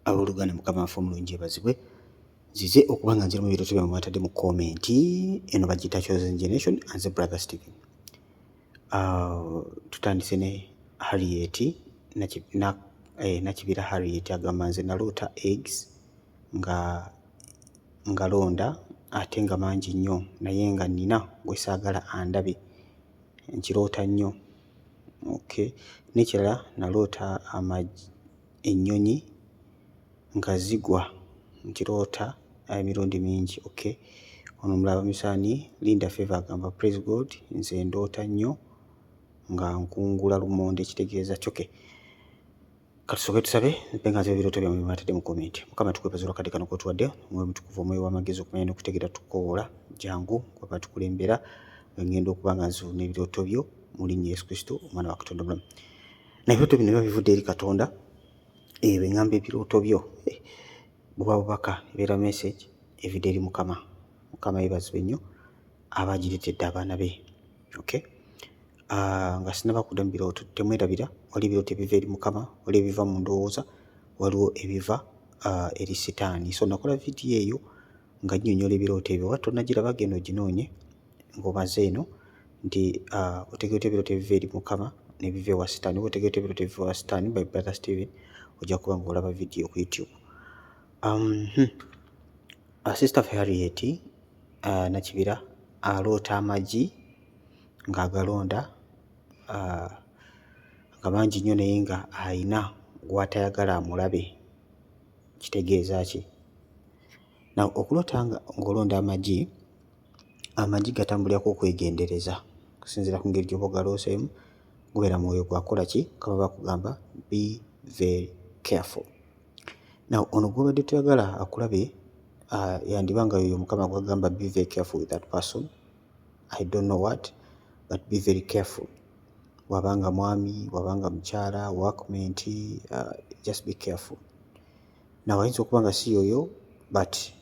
Abooluganda, Mukama waffe omulungi yeebazibwe. Nzize okuba nga nziramu ebirooto byammwe mwatadde mu comment. Eno bagiyita Chosen Generation, nze Brother Stephen. Tutandise ne Harriet Nakibira. Harriet agamba, "Nze naloota eggs nga ngalonda ate nga mangi nnyo, naye nga nnina gwe saagala andabe. Nkiroota nnyo." Okay. N'ekirala, naloota ennyonyi nga zigwa, nkiroota emirundi mingi. Okay. Ono omulala bamusaani Linda Favor agamba, "Praise God, nze ndoota nnyo nga nkungula lumonde, kitegeeza ki?" Okay. Katusooke tusabe mpe nga nziba ebirooto byammwe bye mwatadde mu comment. Mukama, tukwebaza olwakadde kano k'otuwadde. Omwoyo Mutukuvu, omwoyo w'amagezi, okumanya n'okutegeera, tukukowoola, jangu kweba tukulembera nga ngenda okuba nga nzuuna ebirooto byo mu linnya Yesu Kristo, omwana wa Katonda omulamu. Na ebirooto bino biba bivudde eri Katonda. Bwe ŋŋamba ebirooto byo, buba bubaka, ebeera message evudde eri Mukama. Mukama yeebazibwe nnyo aba agireetedde abaana be. Okay. Nga sinnaba kudda mu birooto, temwerabira waliwo ebirooto ebiva eri Mukama, waliwo ebiva mu ndowooza, waliwo ebiva eri Sitaani. So nakola vidiyo eyo nga nnyonnyola ebirooto ebyo. Oba tonnagiraba, genda oginoonye ng'omaze eno nti otegeera otya ebirooto ebiva eri Mukama n'ebiva ewa Sitaani, oba otegeera otya ebirooto ebiva ewa Sitaani by Brother Steven. Ojja kuba ng'olaba vidiyo ku YouTube. Sister Harriet Nakibira aloota amagi ng'agalonda nga mangi nnyo, naye nga ayina gw'atayagala amulabe. Kitegeeza ki? Now, okuloota nga ng'olonda amagi, amagi gatambulirako okwegendereza okusinziira ku ngeri gy'oba ogalooseemu. Gubeera mwoyo gwakukola ki? Kaba bakugamba, "Be very careful." Now, ono gw'obadde toyagala akulabe yandiba nga yoyo Mukama gw'agamba, "Be very careful with that person." I don't know what, but be very careful. Bw'abanga mwami, bw'abanga mukyala, workmate, just be careful. Now, ayinza okuba nga si yoyo, but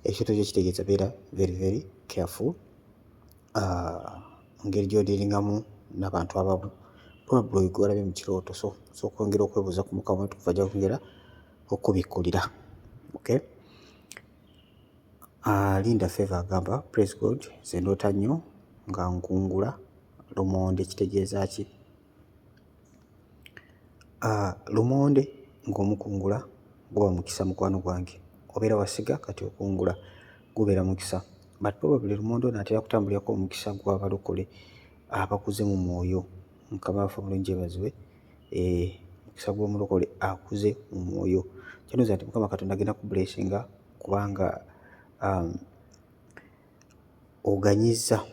ekirooto kyo kitegeeza beera very very careful ngeri gy'odealingamu n'abantu abamu. Probably oyo gw'olabye mu kirooto. So okwongera okwebuuza ku Mukama Omutukuvu, ajja kwongera okukubikkulira. Okay. Linda Favor agamba, "Praise God, nze ndoota nnyo nga nkungula lumonde, kitegeeza ki?" Lumonde ng'omukungula guba mukisa, mukwano gwange. Obeera wasiga, kati okungula, gubeera mukisa. But probably lumonde ono atera kutambulirako omukisa gw'abalokole abakuze mu mwoyo. Mukama waffe omulungi yeebazibwe. Mukisa gw'omulokole akuze mu mwoyo. Kyenooza nti Mukama Katonda agenda kublessinga kubanga oganyizza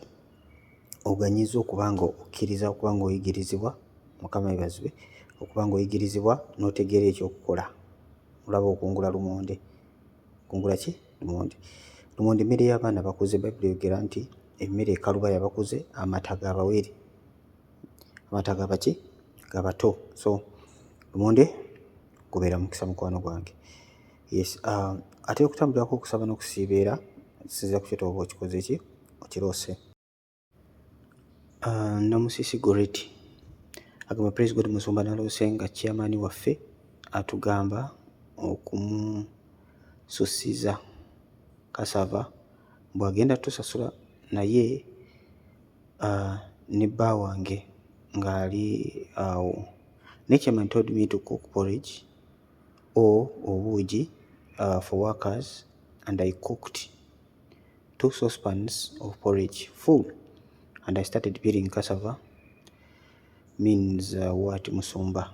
okuba nga okkiriza okuba ng'oyigirizibwa. Mukama yeebazibwe, okuba ng'oyigirizibwa n'otegeera ekyokukola. Olaba okungula lumonde, kungula ki? Lumonde. Lumonde mmere y'abaana bakuze. Bayibuli eyogera nti emmere ekaluba y'abakuze, amata g'abawere, amata gabaki? Gabato. So lumonde gubeera mukisa, mukwano gwange. Yes, ate okutambulirako okusaba n'okusiiba, era kisinziira ku kyoto oba okikoze ki okiroose. Namusisi Goreti agamba, "Praise God, musumba, naloose nga chairman waffe atugamba okumususiza cassava bw'agenda tusasula, naye ne bba wange ng'ali awo. Ne chairman told me to cook porridge or obuugi for workers, and I cooked two saucepans of porridge full and I started peeling cassava. Means what, musumba?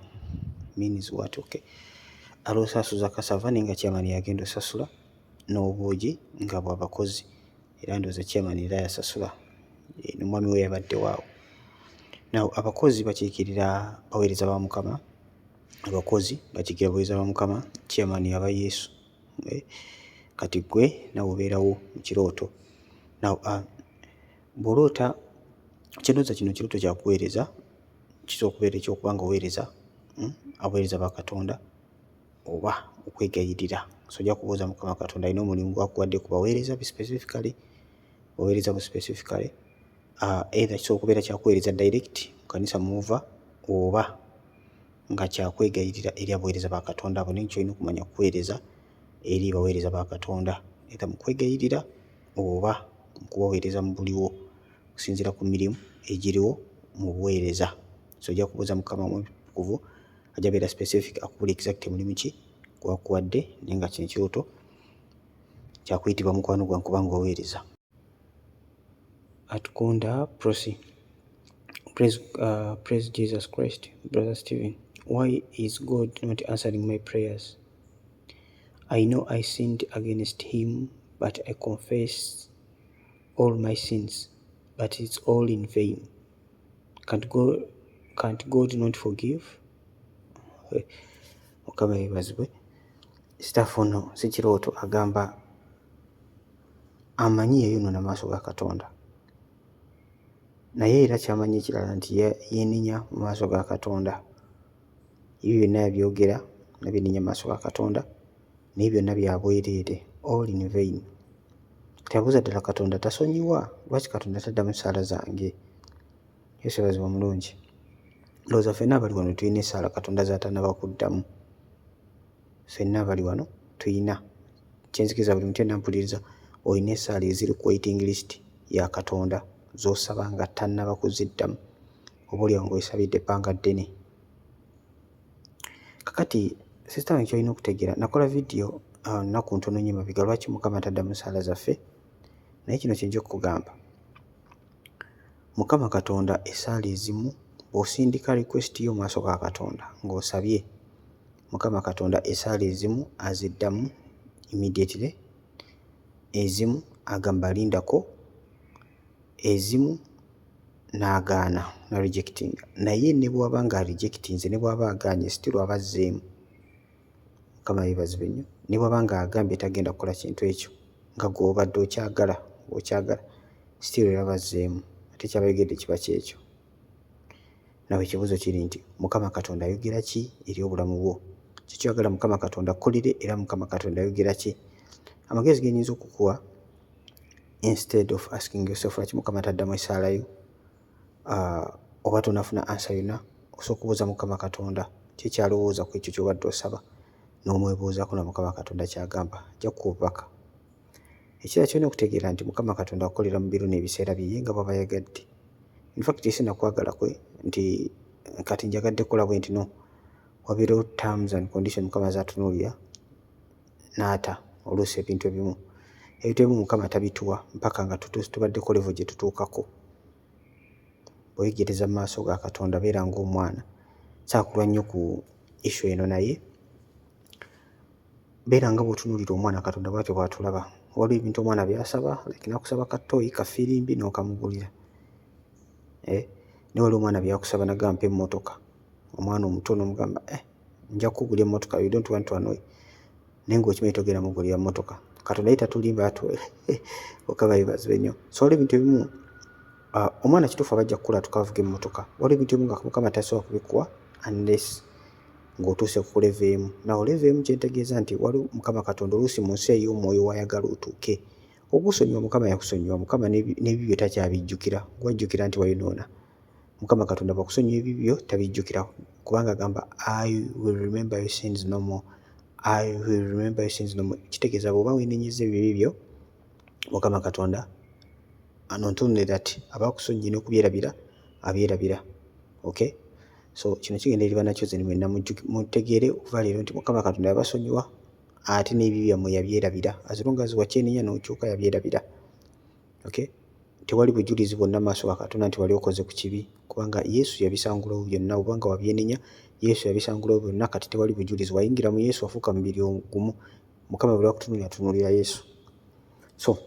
Means what?" Okay. Aloose asuza cassava, naye nga chairman yagenda osasula, n'obuugi nga bw'abakozi, era ndowooza chairman era yasasula, n'omwami we yabaddewo awo. Now, abakozi bakiikirira baweereza ba Mukama. Abakozi bakiikirira baweereza ba Mukama, chairman aba Yesu. Kati ggwe naawe obeerawo mu kirooto. Now, bw'oloota, kyendowooza kino kirooto kya kuweereza, kisobola okubeera ekyokuba nga oweereza abaweereza ba Katonda oba okwegayirira. So ojja kubuuza Mukama Katonda alina omulimu gw'akuwadde ku baweereza be specifically, baweereza bo specifically. Either kisobola okubeera kya kuweereza direct mu kanisa mw'ova oba nga kyakwegayirira eri abaweereza ba Katonda abo, naye ky'olina okumanya kuweereza eri baweereza ba Katonda, either mu kwegayirira oba mu kubaweereza mu buliwo, okusinziira ku mirimu egiriwo mu buweereza. So ojja kubuuza Mukama Omutukuvu, ajja beera specific akubuulire exactly mulimu ki gwakuwadde, naye nga kino ekirooto kyakuyitibwa, mukwano gwange, kubanga oweereza. Atukunda Prossy. Praise Jesus Christ, Brother Stephen. Why is God not answering my prayers? I know I sinned against him, but I confess all my sins, but it's all in vain. Can't God not forgive? Mukama yeebazibwe. Staff ono si kirooto, agamba amanyi yayonoona maaso ga Katonda, naye era kyamanyi ekirala nti yeenenya mu maaso ga Katonda. Ebyo byonna yabyogera nabyenenya mu maaso ga Katonda, naye byonna bya bwereere, all in vain. Kati abuuza, ddala Katonda tasonyiwa? Lwaki Katonda taddamu ssaala zange? Yesu yeebazibwe omulungi. Ndowooza ffenna abali wano tulina essaala Katonda z'atannaba kuddamu. Ffenna abali wano tuyina, kyenzikiriza buli muntu yenna mpuliriza olina essaala eziri ku waiting list ya Katonda z'osaba nga tannaba kuziddamu, oba oliawo ng'osabidde ebbanga ddene. Kakati sister wange, kyolina okutegeera, nakola vidiyo nnaku ntono nnyo emabega, lwaki Mukama taddamu ssaala zaffe, naye kino kyenja okukugamba: Mukama Katonda essaala ezimu bw'osindika request yo mu maaso ga Katonda ng'osabye, Mukama Katonda essaala ezimu aziddamu immediately, ezimu agamba lindako, ezimu n'agaana na rejectinga. Naye ne bw'aba nga arejectinze, ne bw'aba agaanye, still aba azzeemu. Mukama yeebazibwe nnyo. Ne bw'aba nga agambye tagenda kukola kintu ekyo nga gwe obadde okyagala, okyagala, still era aba azzeemu, ate ky'aba ayogedde kiba kyekyo. Nawe ekibuuzo kiri nti, Mukama Katonda ayogera ki eri obulamu bwo? Kiki oyagala Mukama Katonda akkolere, era Mukama Katonda ayogera ki? Amagezi ge nnyinza okukuwa, instead of asking yourself lwaki Mukama taddamu essaala yo, oba tonafuna answer yonna, osobola okubuuza Mukama Katonda ki ky'alowooza ku ekyo ky'obadde osaba, n'omwebuuzaako na Mukama Katonda ky'agamba, ajja kukuwa obubaka. Ekirala ky'olina okutegeera nti Mukama Katonda akolera mu biro n'ebiseera bye ye nga bw'aba ayagadde. In fact si nakwagala kwe nti kati njagadde kukola bwe nti, no, wabeerawo terms and condition Mukama z'atunuulira n'ata oluusi ebintu ebimu. Ebintu ebimu Mukama tabituwa mpaka nga tubaddeko level gye tutuukako. Bw'oyegereza mu maaso ga Katonda, beera ng'omwana. Saakulwa nnyo ku issue eno, naye beera nga bw'otunuulira omwana, Katonda bw'atyo bw'atulaba. Waliwo ebintu omwana by'asaba, like n'akusaba ka toy ka firimbi n'okamugulira. Eh, naye waliwo omwana by'akusaba n'agamba mpa emmotoka. Omwana omuto n'omugamba, "Eh, nja kukugulira emmotoka," you don't want to annoy. Naye ng'okimanyi togenda mugulira mmotoka. Katonda ye tatulimba atu, Mukama yeebazibwe nnyo. So waliwo ebintu ebimu, omwana kituufu aba ajja kukula atuuke avuga emmotoka. Waliwo ebintu ebimu nga Mukama tasobola kubikuwa unless ng'otuuse ku level emu. Now level emu kye ntegeeza nti waliwo Mukama Katonda oluusi mu nsi ey'omwoyo w'ayagala otuuke. Okusonyiwa Mukama yakusonyiwa, Mukama n'ebibyo takyabijjukira, gw'ajjukira nti wayonoona. Mukama Katonda bw'akusonyiwa ebibyo tabijjukira, kubanga agamba, "I will remember your sins no more. I will remember your sins no more." Kitegeeza bw'oba weenenyezza ebibi byo, Mukama Katonda not only that aba akusonyiye, n'okubyerabira abyerabira. Okay? So kino kigenda eri bannakyozi mwenna, mutegeere okuva leero nti Mukama Katonda yabasonyiwa ate n'ebibi byammwe yabyerabira. As long as wakyenenya n'okyuka, yabyerabira. Okay? Tewali bujulizi bwonna mu maaso ga Katonda nti wali okoze ku kibi, kubanga Yesu yabisangulawo byonna. Obanga wabyenenya, Yesu yabisangulawo byonna, kati tewali bujulizi. Wayingira mu Yesu, wafuuka mubiri gumu. Mukama bwe lwakutunuulira, atunuulira Yesu. So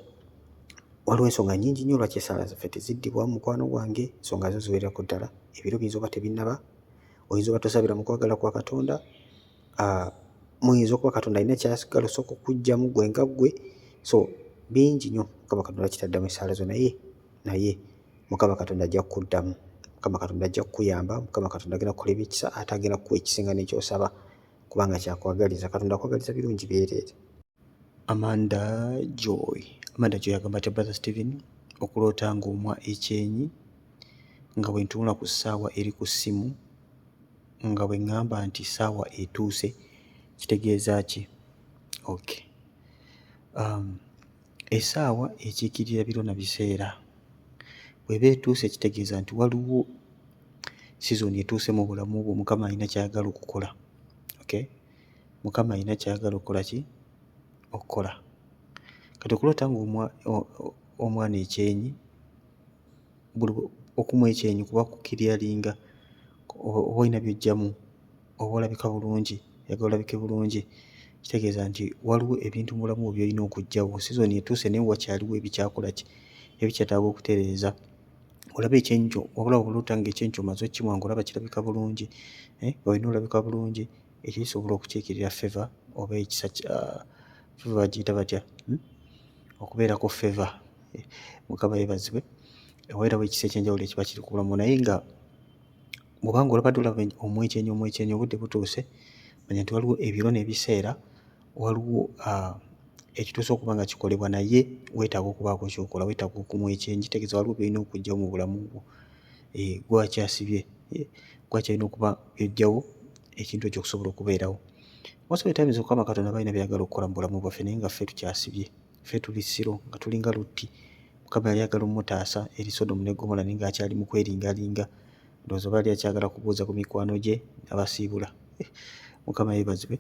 waliwo ensonga nnyingi nnyo lwaki essaala zaffe teziddibwamu, mukwano gwange. Ensonga zo ziwererako ddala. Ebiro biyinza oba tebinnaba, oyinza oba tosabira mu kwagala kwa Katonda, muyinza okuba Katonda alina ky'asigala osooka okuggyamu ggwe nga ggwe. So bingi nnyo Mukama Katonda kitaddamu essaala zo, naye Mukama Katonda ajja kukuddamu. Mukama Katonda ajja kukuyamba. Mukama Katonda agenda kukola ebyekisa, ate agenda kukuwa ekisinga n'ekyosaba, kubanga kyakwagaliza. Katonda akwagaliza birungi byereere. Amanda Joy. Amanda Joy agamba ati, "Brother Stephen, okuloota ng'omwa ekyenyi, nga bwe ntunula ku ssaawa eri ku ssimu Nga bwe ŋŋamba nti ssaawa etuuse kitegeeza ki? Okay. Essaawa ekiikirira biro na biseera. Bw'eba etuuse kitegeeza nti waliwo sizoni etuuse mu bulamu bwo, Mukama alina ky'ayagala okukola. Okay? Mukama alina ky'ayagala okukola ki? Okukola. Kati okuloota ng'omwana ekyenyi, buli okumwa ekyenyi kuba kukiryalinga oba olina by'oggyamu, oba olabika bulungi, oyagala olabike bulungi, kitegeeza nti waliwo ebintu mu bulamu bwo by'olina okuggyawo. Sizoni etuuse naye wakyaliwo ebikyakola ki? Ebikyetaaga okutereeza. Olaba ekyenyi kyo, wabula bw'oloota ng'ekyenyi kyo omaze okkimwa ng'olaba kirabika bulungi, nga wenna olabika bulungi, ekyo kisobola okukiikirira favour oba ekisa kya favour bagiyita batya? Okubeerako favour. Mukama yeebazibwe. Wabeerawo ekisa eky'enjawulo ekiba kiri ku bulamu naye nga bw'oba nga olabadde olaba omwa ekyenyi omwa ekyenyi obudde butuuse, manya nti waliwo ebiro n'ebiseera, waliwo ekituuse okuba nga kikolebwa naye weetaaga okubaako ky'okola, weetaaga okumwa ekyenyi, kitegeeza waliwo by'olina okuggyawo mu bulamu bwo. Ggwe akyasibye, ggwe akyalina okuba by'oggyawo ekintu ekyo okusobola okubeerawo. Most of the times Mukama Katonda aba alina by'ayagala okukola mu bulamu bwaffe naye nga ffe tukyasibye, ffe tuli slow nga tulinga Lutti. Mukama yali ayagala ommutaasa eri Sodomu ne Ggomola naye ng'akyali mu kweringalinga. Ndowooza oba yali akyagala kubuuza ku mikwano gye n'abasiibula. Mukama yeebazibwe.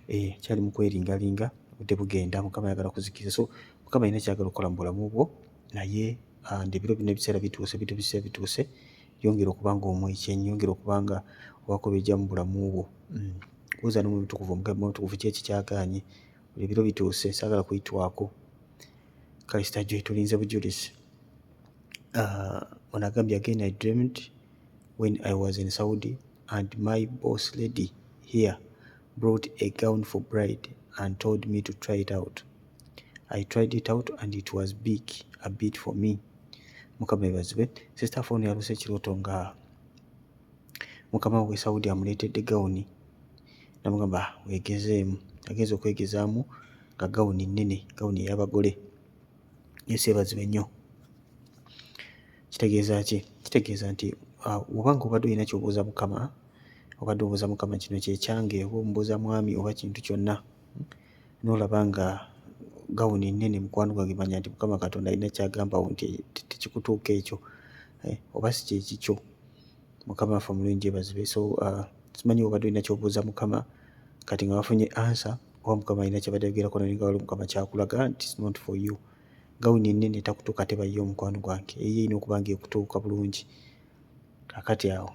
Akyali mu kweringalinga, obudde bugenda, Mukama ayagala kuzikiriza. So Mukama alina ky'ayagala okukola mu bulamu bwo naye and ebiro bino ebiseera bituuse, ebintu ebiseera bituuse, yongera okuba ng'omwa ekyenyi, yongera okuba nga obaako by'oggya mu bulamu bwo. Buuza n'Omwoyo Omutukuvu omugambe, Omwoyo Omutukuvu ki ekikyagaanye? Ebiro bituuse, saagala kuyitwako. Kale Sister Joy tulinze bujulizi. Ono agambye, again I dreamed when I was in Saudi and my boss lady here brought a gown for bride and told me to try it out. I tried it out and it was big a bit for me. Mukama yeebazibwe. Sister waffe ono yaloose ekirooto nga mukama we Saudi amuleetedde gawuni n'amugamba weegezeemu. Agenze okwegezaamu nga gawuni nnene, gawuni ey'abagole. Yesu yeebazibwe nnyo. Kitegeeza ki? Kitegeeza nti bw'oba ng'obadde olina ky'obuuza Mukama, obadde obuuza Mukama kino kye kyange oba omubuuza mwami oba kintu kyonna, n'olaba nga gawuni nnene mukwano gwange, manya nti Mukama Katonda alina ky'agambawo nti tekikutuuka ekyo oba si kye kikyo. Mukama waffe omulungi yeebazibwe. So simanyi obadde olina ky'obuuza Mukama kati nga wafunye answer oba Mukama alina ky'abadde ayogerako naye nga waliwo Mukama ky'akulaga nti it's not for you. Gawuni ennene takutuuka teba yo mukwano gwange, eyiyo erina okuba ng'ekutuuka bulungi. Kaakati awo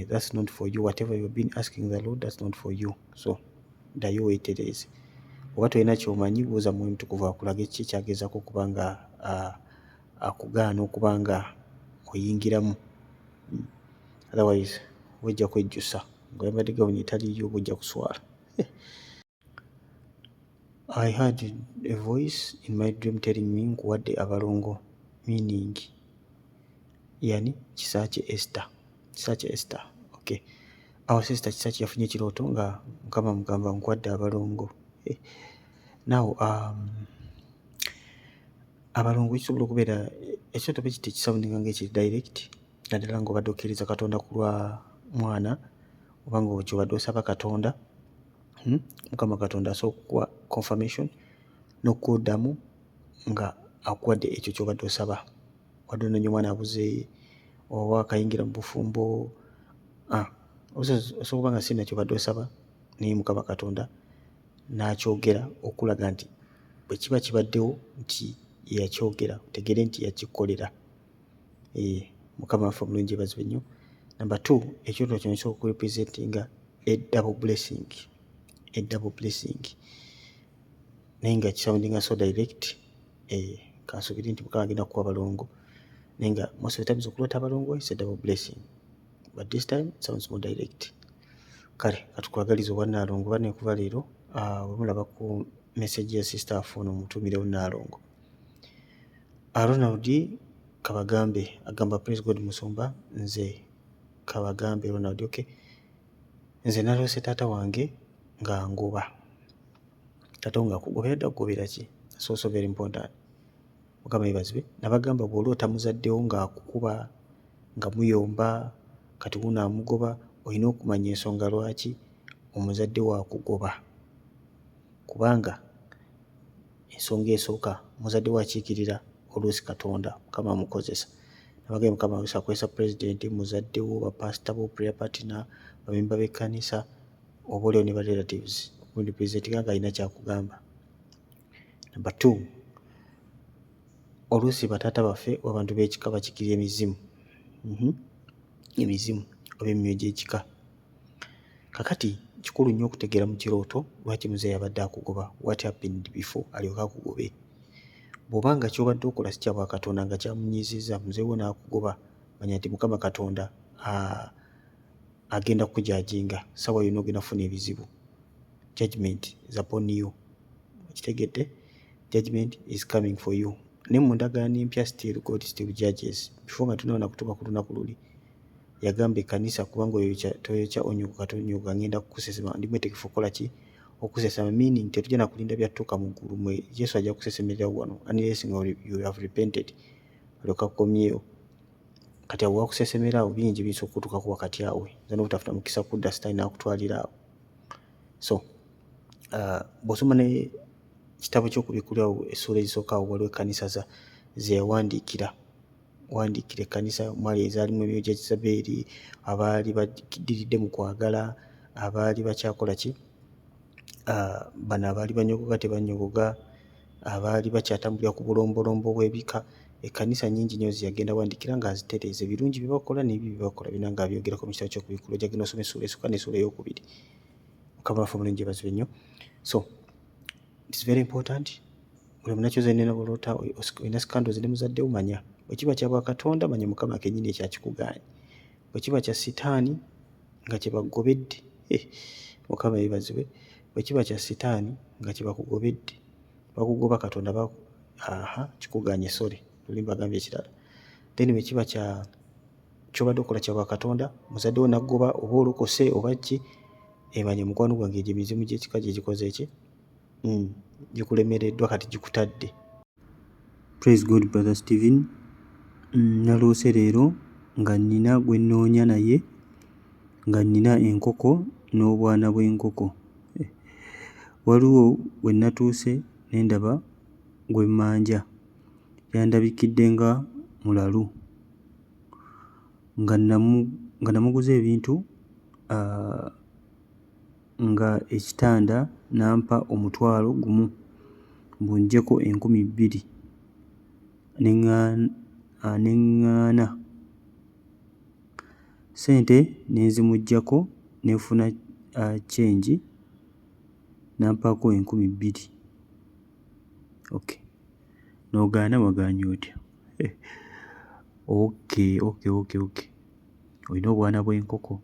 that's not for you. Whatever you've been asking the Lord, that's not for you. So ddayo weetereeze. Oba tolina ky'omanyi, buuza Mwoyo Mutukuvu akulage ki ky'agezaako okuba nga akugaana okuba nga oyingiramu. Otherwise ojja kwejjusa ng'oyambadde gawuni etaliiyo oba ojja kuswala. I heard a voice in my dream telling me nkuwadde abalongo, meaning yani Kisaakye Esther. Kisaakye Esther. Okay. Our sister Kisaakye yafunye ekirooto nga Mukama amugamba nkuwadde abalongo. Now abalongo kisobola okubeera ekirooto bwe kiti kisoundinga ng'ekiri direct naddala ng'obadde okkiriza Katonda ku lwa mwana oba nga ky'obadde osaba Katonda. Mukama Katonda asobola okukuwa confirmation n'okukuddamu nga akuwadde ekyo ky'obadde osaba. Obadde onoonya omwana abuze oba akayingira mu bufumbo, osobola okuba nga si nakyo ky'obadde osaba naye Mukama Katonda n'akyogera okulaga nti bwe kiba kibaddewo nti ye yakyogera otegeere nti yakikolera. Mukama waffe omulungi yeebazibwe nnyo. Number two, ekirooto kino kisobola okurepresentinga a double blessing, a double blessing naye nga kisoundinga so direct. Kansuubire nti Mukama agenda kukuwa abalongo naye nga most of the times okuloota abalongo is a double blessing but this time it sounds more direct. Kale katukwagalize obwa Nnaalongo banne kuva leero bwe mulaba ku message ya sister waffe ono mutuumirewo Nnaalongo. Ronald Kabagambe agamba, praise God musumba, nze Kabagambe Ronald. Okay. Nze naloose taata wange nga ngoba. Taata wo ng'akugobera dda akugobera ki? That's also very important. Mukama yeebazibwe. Nabagamba bw'oloota muzaddewo ng'akukuba nga muyomba kati wuuno amugoba Olina okumanya ensonga lwaki omuzadde wo akugoba, kubanga ensonga esooka, muzadde wo akiikirira oluusi Katonda, Mukama amukozesa. Nabagambye Mukama oluusi akozesa pulezidenti, muzadde wo, bapasita bo, prayer partner, bamemba b'ekkanisa, oba oliawo ne ba relatives okurepresentinga ng'alina kyakugamba. Number two, oluusi bataata baffe oba abantu b'ekika bakiikirira emizimu, emizimu oba emyoyo gy'ekika. Kakati kikulu nnyo okutegeera mu kirooto lwaki muzeeyi abadde akugoba, what happened before alyoke akugobe. Bw'oba nga ky'obadde okola si kya bwakatonda nga kyamunyiizizza muzeeyi wo n'akugoba, manya nti Mukama Katonda agenda kukujajinga, ssaawa yonna ogenda kufuna ebizibu. Judgement is upon you. Okitegedde? Judgement is coming for you. Naye mu ndagaano empya still God still judges. Before nga tonnaba na kutuuka ku lunaku luli, yagamba ekkanisa kubanga oyoyokya toyokya onyogoga tonyogoga ngenda kukusesema ndi mwetegefu okukola ki? Okusesema, meaning tetujja na kulinda byatuuka mu ggulu mwe Yesu ajja kusesemerera wano unless nga you have repented alyoke akukomyewo. Kati awo wakusesemera awo bingi biyinza okukutuukako wakati awo oyinza n'obutafuna mukisa kudda sitaani n'akutwalira awo. So bw'osoma ne kitabo ky'Okubikkulirwa awo essuula ezisooka awo waliwo ekkanisa za ze yawandiikira, wandiikira ekkanisa mwali ezaalimu emyoyo gya Kizabeeri, abaali baddiridde mu kwagala, abaali bakyakola ki, bano abaali banyogoga tebanyogoga, abaali bakyatambulira ku bulombolombo bw'ebika. Ekkanisa nnyingi nnyo ze yagenda awandiikira ng'azitereeza ebirungi bye bakola n'ebibi bye bakola byonna ng'abyogerako mu kitabo ky'Okubikkulirwa. Ojja genda osome essuula esooka n'essuula eyookubiri. Mukama waffe omulungi yeebazibwe nnyo. So it's very important buli munakyoza nena bw'oloota olina scandals ne muzadde wo, manya bwe kiba kya bwakatonda manya Mukama kennyini ekyakikugaanye, bwe kiba kya sitaani nga kye bakugobedde, eh, Mukama yeebazibwe, bwe kiba kya sitaani nga kye bakugobedde, bakugoba Katonda ba aha kikugaanye, sorry luli mbagambye ekirala. Then bwe kiba kya ky'obadde okola kya bwakatonda muzadde wo n'akugoba oba olokose oba ki, emanya mukwano gwange egyo emizimu gy'ekika gye gikoze ki? Gikulemereddwa kati gikutadde. Praise God brother Steven. Naloose leero nga nnina gwe nnoonya naye nga nnina enkoko n'obwana bw'enkoko. Waliwo we natuuse ne ndaba gwe mmanja, yandabikidde nga mulalu nga namuguza ebintu nga ekitanda n'ampa 10,000 mbu nggyeko 2000 ne ŋŋaana. Ssente ne nzimuggyako ne nfuna change n'ampaako 2000. Okay, n'ogaana wagaanye otya? Okay, olina obwana bw'enkoko,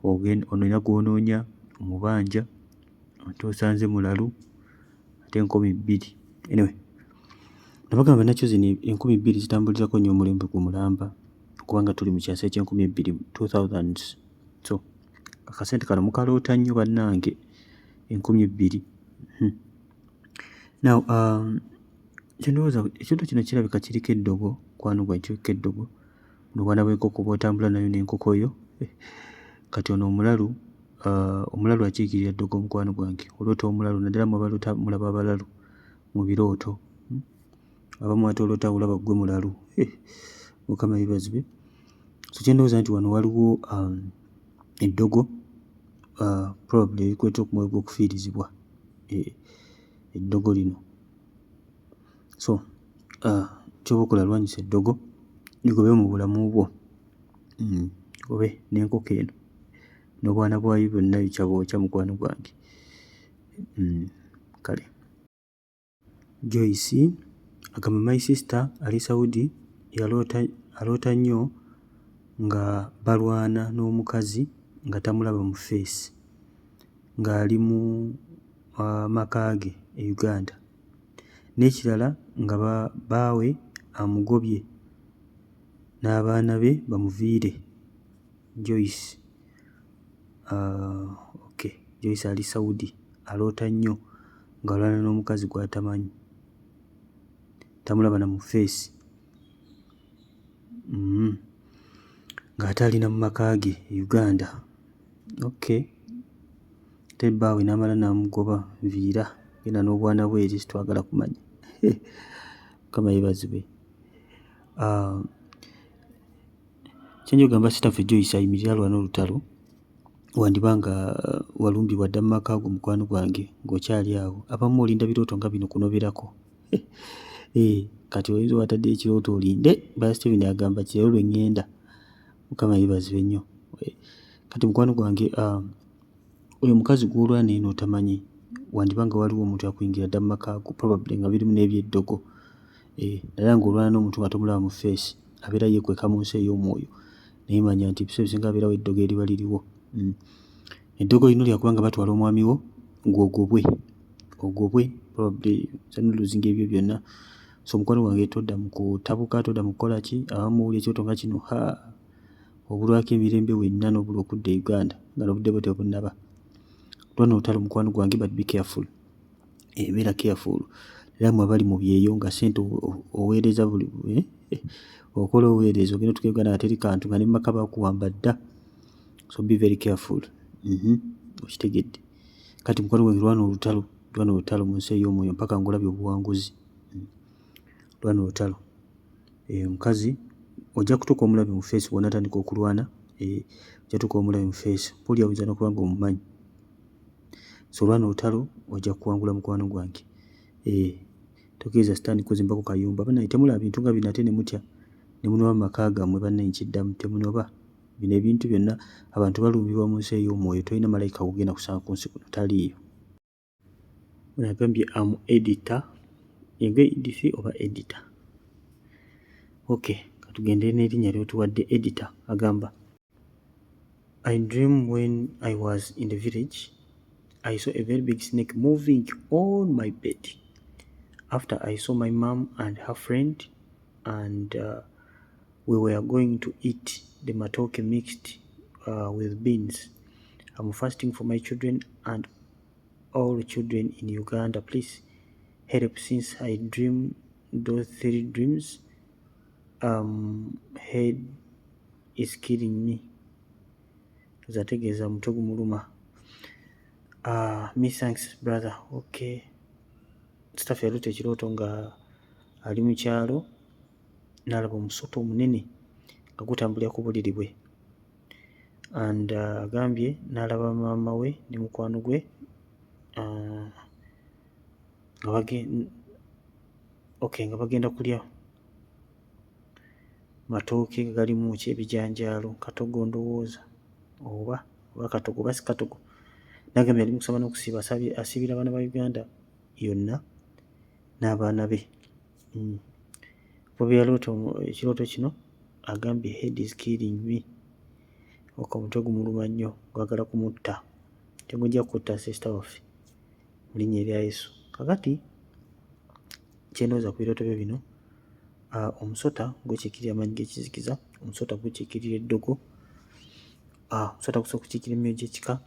ono olina gw'onoonya omubanja ate osanze mulalu ate 2000. Anyway, nabagamba nakyo zino 2000 zitambulirako nnyo omulembe gwo mulamba kubanga tuli mu kyasa eky'enkumi ebbiri, two thousands. So akasente kano mukaloota nnyo bannange, 2000. Now kye ndowooza ekirooto kino kirabika kiriko eddogo, mukwano gwange, kiriko eddogo. Buno obwana bw'enkoko bw'otambula nayo n'enkoko yo, kati ono omulalu, omulalu akiikirira ddogo mukwano gwange. Oloota omulalu naddala mmwe abaloota mulaba abalalu mu birooto, abamu ate oloota olaba ggwe mulalu, Mukama yeebazibwe. So kye ndowooza nti wano waliwo eddogo probably erikuleetera omwoyo gw'okufiirizibwa, eddogo lino. So ky'oba okola lwanyisa eddogo ligobe mu bulamu bwo, ligobe n'enkoko eno n'obwana bwayo byonna yokya bwokya mukwano gwange. Kale. Joyce agamba my sister ali Saudi yaloota aloota nnyo nga balwana n'omukazi nga tamulaba mu face ng'ali mu maka ge e Uganda. N'ekirala nga bbaawe amugobye n'abaana be bamuviire. Joyce, okay, Joyce ali Saudi aloota nnyo ng'alwana n'omukazi gw'atamanyi, tamulaba na mu face. Ng'ate alina mu maka ge e Uganda. Okay, ate bbaawe n'amala n'amugoba, nviira genda n'obwana bwe eri, sitwagala kumanya. Mukama yeebazibwe. Kyenja okugamba sister Joyce, ayimirire alwane olutalo. Wandiba nga walumbibwa dda mu maka go, mukwano gwange, ng'okyali awo. Abamu olinda birooto nga bino kunoberako. Kati oyinza obataddeyo ekirooto olinde baya. Steven agamba ki? Leero lwe ŋŋenda. Mukama yeebazibwe nnyo. Kati mukwano gwange, oyo omukazi gw'olwana naye n'otamanyi, wandiba nga waliwo omuntu akuyingira dda mu maka go, probably nga birimu n'ebyeddogo. Naddala ng'olwana n'omuntu nga tomulaba mu face, abeera yeekweka mu nsi ey'omwoyo, naye manya nti ebiseera ebisinga abeerawo eddogo eriba liriwo. Eddogo lino lyakubanga batwala omwami wo ng'ogobwe, ogobwe, probably losinga ebyo byonna. So mukwano gwange, todda mu kutabuka, todda mu kukola ki. Abamu owulira ekirooto nga kino, ha, obulwako emirembe wenna n'obulwa okudda e Uganda nga n'obudde bwo tebunnaba. Lwana olutalo, mukwano gwange, but be careful. Beera careful. Era mmwe abali mu byeyo nga ssente oweereza buli okola oweereza, ogenda otuuka e Uganda nga teri kantu, nga ne mu maka bakuwamba dda. So be very careful. Okitegedde? Kati mukwano gwange, lwana olutalo, lwana olutalo mu nsi ey'omwoyo mpaka ng'olabye obuwanguzi. Lwana olutalo. Omukazi ojja kutuuka omulabe mu face bw'onaatandika okulwana. Ojja tuuka omulabe mu face, mpulira oyinza n'okuba nga omumanyi. So lwana olutalo, ojja kuwangula, mukwano gwange. Tokkiriza sitaani kuzimbako kayumba. Bannaye, temulaba bintu nga bino ate ne mutya ne munoba mu maka gammwe. Bannaye, nkiddamu, temunoba. Bino ebintu byonna, abantu balumbibwa mu nsi ey'omwoyo. Tolina malayika gugenda kusanga ku nsi kuno, taliiyo. Ono agambye, "Am editor." Ye Edith oba editor? Okay, katugende n'erinnya ly'otuwadde. Editor agamba, "I dream when I was in the village, I saw a very big snake moving on my bed. After, I saw my mom and her friend and we were going to eat the matoke mixed with beans. I'm fasting for my children and all children in Uganda. Please help. Since I dream those three dreams, head is killing me." Zategeeza mutwe gumuluma. Me thanks, brother. Okay. Staff yaloota ekirooto nga ali mu kyalo, n'alaba omusota omunene nga gutambulira ku buliri bwe and agambye n'alaba maama we ne mukwano gwe nga okay, nga bagenda kulya matooke nga galimu ki, ebijanjaalo, katogo ndowooza, oba katogo oba si katogo. N'agambye ali mu kusaba n'okusiiba, asiibira abaana ba Uganda yonna n'abaana be. Bwe yaloota ekirooto kino, agambye, "Head is killing me." Ok, omutwe gumuluma nnyo, gwagala kumutta. Tegujja kutta, sister waffe, mu linnya erya Yesu. Kakati kyendowooza ku birooto byo bino, omusota gukiikirira amaanyi g'ekizikiza, omusota gukiikirira eddogo, omusota gusobola okukiikirira emyoyo gy'ekika.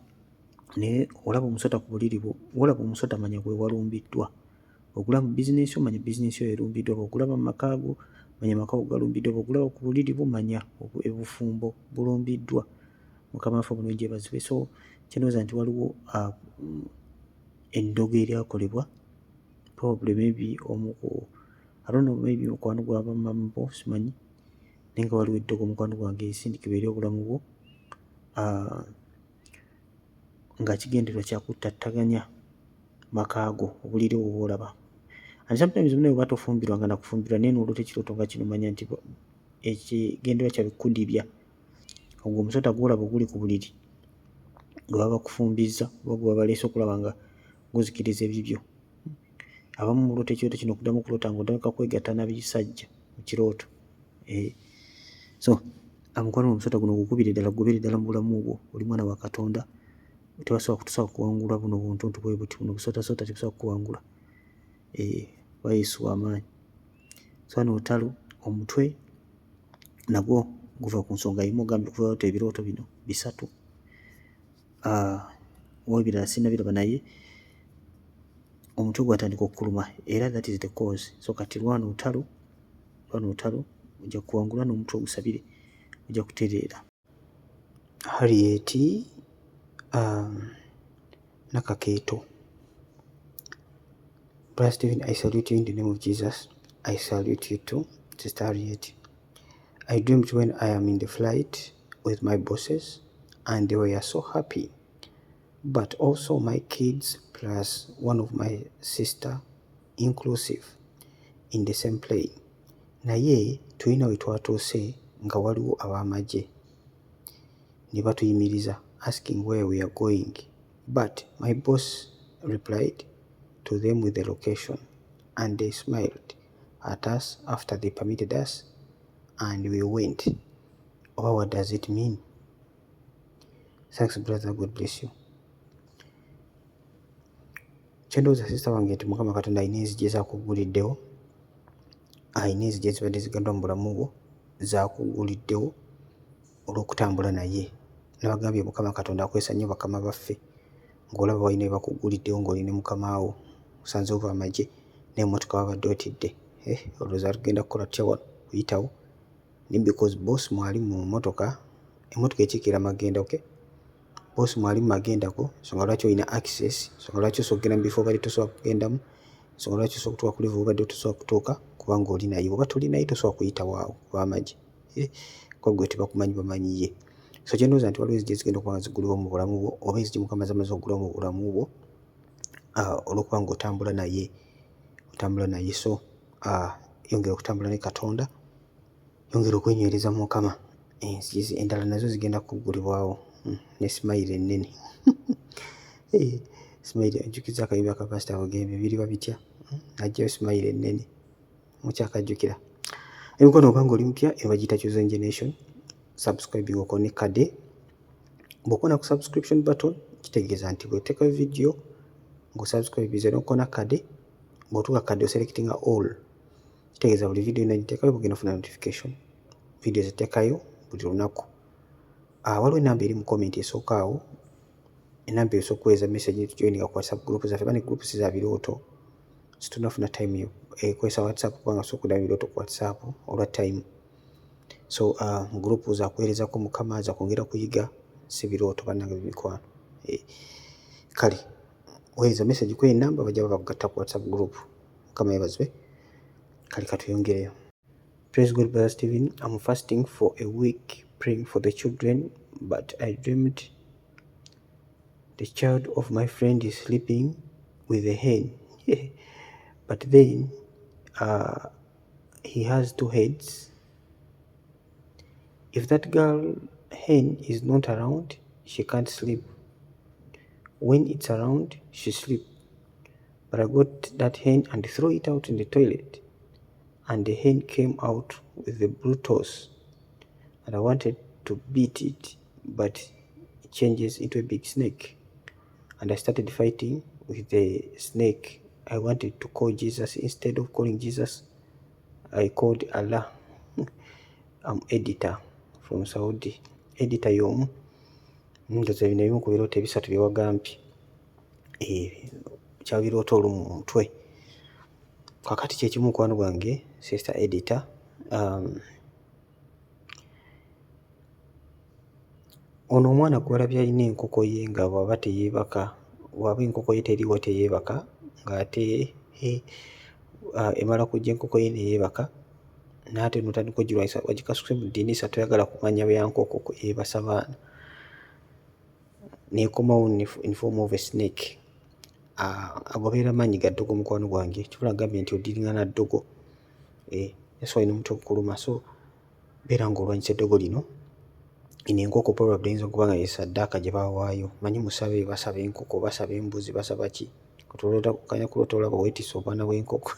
Naye olaba omusota ku buliri bwo, wolaba omusota manya gwe walumbiddwa. Ogulaba mu bizinensi, omanya bizinensi yo erumbiddwa. Bw'ogulaba mu maka go, manya amaka go galumbiddwa. Bw'ogulaba ku buliri bwo, manya obufumbo bulumbiddwa. Mukama waffe omulungi yeebazibwe. So kyendowooza nti waliwo eddogo eryakolebwa, probably maybe omu ku, I don't know, maybe mukwano gwa bamaama bo, simanyi, naye nga waliwo eddogo, mukwano gwange, erisindikibwa eri obulamu bwo nga kigendererwa kya kuttattaganya maka go, obuliri obwo bw'olaba. And sometimes munaye bw'oba tofumbirwanga na kufumbirwa, naye n'oloota ekirooto nga kino, manya nti ekigendererwa kyabwe kudibya. Ogwo omusota gw'olaba oguli ku buliri gwe baba bakufumbizza oba gwe baba baleese okulaba nga guzikiriza ebibyo. Abamu muloota ekirooto kino, okuddamu okuloota ng'otandika kwegatta na bisajja mu kirooto. So mukwano, omusota guno gukubire ddala, gugobere ddala mu bulamu bwo. Oli mwana wa Katonda, tebasobola kutusobola kuwangula buno buntuntu bwe buti, buno busotasota tebusobola kukuwangula, kuba Yesu w'amaanyi. So wano olutalo, omutwe nagwo guva ku nsonga emu. Ogambye okuva waloota ebirooto bino bisatu, oba ebirala sinnabiraba, naye omutwe gwatandika okukuluma era that is the cause. So kati lwana olutalo, lwana olutalo, ojja kuwangula. N'omutwe ogusabire. Ojja kutereera. Harriet Nakakeeto. Brother Stephen, I salute you in the name of Jesus. I salute you too, Sister Harriet. I dreamed when I am in the flight with my bosses and they were so happy. But also my kids plus one of my sister inclusive in the same plane. Naye tulina we twatuuse nga waliwo ab'amagye ne batuyimiriza, asking where we are going. But my boss replied to them with the location and they smiled at us after they permitted us and we went. Oba what does it mean? Thanks, brother. God bless you. Kyendowooza, sister wange, nti Mukama Katonda alina enzigi ezakuguliddewo, alina enzigi ezibadde zigaddwa mu bulamu bwo zakuguliddewo olw'okutambula naye. Nabagambye, Mukama Katonda akozesa nnyo bakama baffe. Ng'olaba walina bye bakuguliddewo ng'oli ne mukama wo, osanzeewo bamagye n'emmotoka babadde otidde, olowooza tugenda kukola tutya wano kuyitawo? Naye because boss mwali mu mmotoka, emmotoka ekiikirira magenda, okay, boss mwali mu magenda go, nsonga lwaki olina access, nsonga lwaki osobola okugenda mu bifo obadde tosobola kugendamu, nsonga lwaki osobola okutuuka ku level obadde tosobola kutuuka, kubanga oli naye. Bw'oba toli naye, tosobola kuyitawo awo bamagye, kuba gwe tebakumanyi, bamanyi ye. So kyendowooza nti waliwo enzigi ezigenda okuba nga ziggulibwa mu bulamu bwo, oba enzigi Mukama z'amaze okuggulawo mu bulamu bwo olw'okuba ng'otambula naye, otambula naye. So yongera okutambula ne Katonda, yongera okwenywereza mu Mukama, enzigi endala nazo zigenda kuggulibwawo ne smile ennene. Smile ejjukiza akayimba ka Pasita Bugembe, biriba bitya n'aggyayo smile ennene, mukyakajjukira? Emikono, oba ng'oli mupya, eno bagiyita Chosen Generation. Subscribing, okone kadde. Bw'okona ku subscription button, kitegeeza nti bw'oteekayo video ng'osubscribinze n'okona kadde, bw'otuuka kadde oselectinga all, kitegeeza buli video yonna giteekayo bugenda ofuna notification. Video ziteekayo buli lunaku. Waliwo enamba eri mu comment esooka awo, enamba eyo osobola okuweereza message tujoininga ku WhatsApp group zaffe. Bane, group si za birooto, situnafuna time ekozesa WhatsApp, kubanga sobola okuddamu ebirooto ku WhatsApp olwa time. So group zakuweerezako Mukama, zakwongera kuyiga, si birooto, bannange bemikwano. Kale weereza message ku enamba, bajja babakugatta ku WhatsApp group. Mukama yeebazibwe. Kale katweyongereyo. Praise God, Brother Stephen. I'm fasting for a week, praying for the children, but I dreamed the child of my friend is sleeping with a hen, but then he has two heads. If that girl hen is not around, she can't sleep. When it's around, she sleep. But I got that hen and threw it out in the toilet, and the hen came out with the blue toes, and I wanted to beat it, but it changes into a big snake, and I started fighting with the snake. I wanted to call Jesus. Instead of calling Jesus, I called Allah. I'm Editor from Saudi. Editor y'omu, ndowooza bino ebimu ku birooto ebisatu bye wagambye kyabiroota olumu mu mutwe. Kakati kyekimu, mukwano gwange, Sister Editor, ono omwana gw'olabye alina enkoko ye, nga bw'aba teyeebaka, bw'aba enkoko ye teriiwo teyeebaka, ng'ate emala kujja enkoko ye ne yeebaka, n'ate n'otandika ogirwanyisa, wagikasuse mu ddinisa, toyagala kumanya bya nkoko yeebasa baana, n'ekomawo in form of a snake. Agoberera maanyi ga ddogo, mukwano gwange. Kyova gambye nti odiringa na ddogo, that's why n'omutwe gukuluma. So beera ng'olwanyisa eddogo lino. Eno enkoko probably eyinza okuba nga ye ssaddaaka gye bawaayo. Manyi musabe, basaba enkoko, basaba embuzi, basaba ki? Kanya kuloota olaba weetisse obwana bw'enkoko,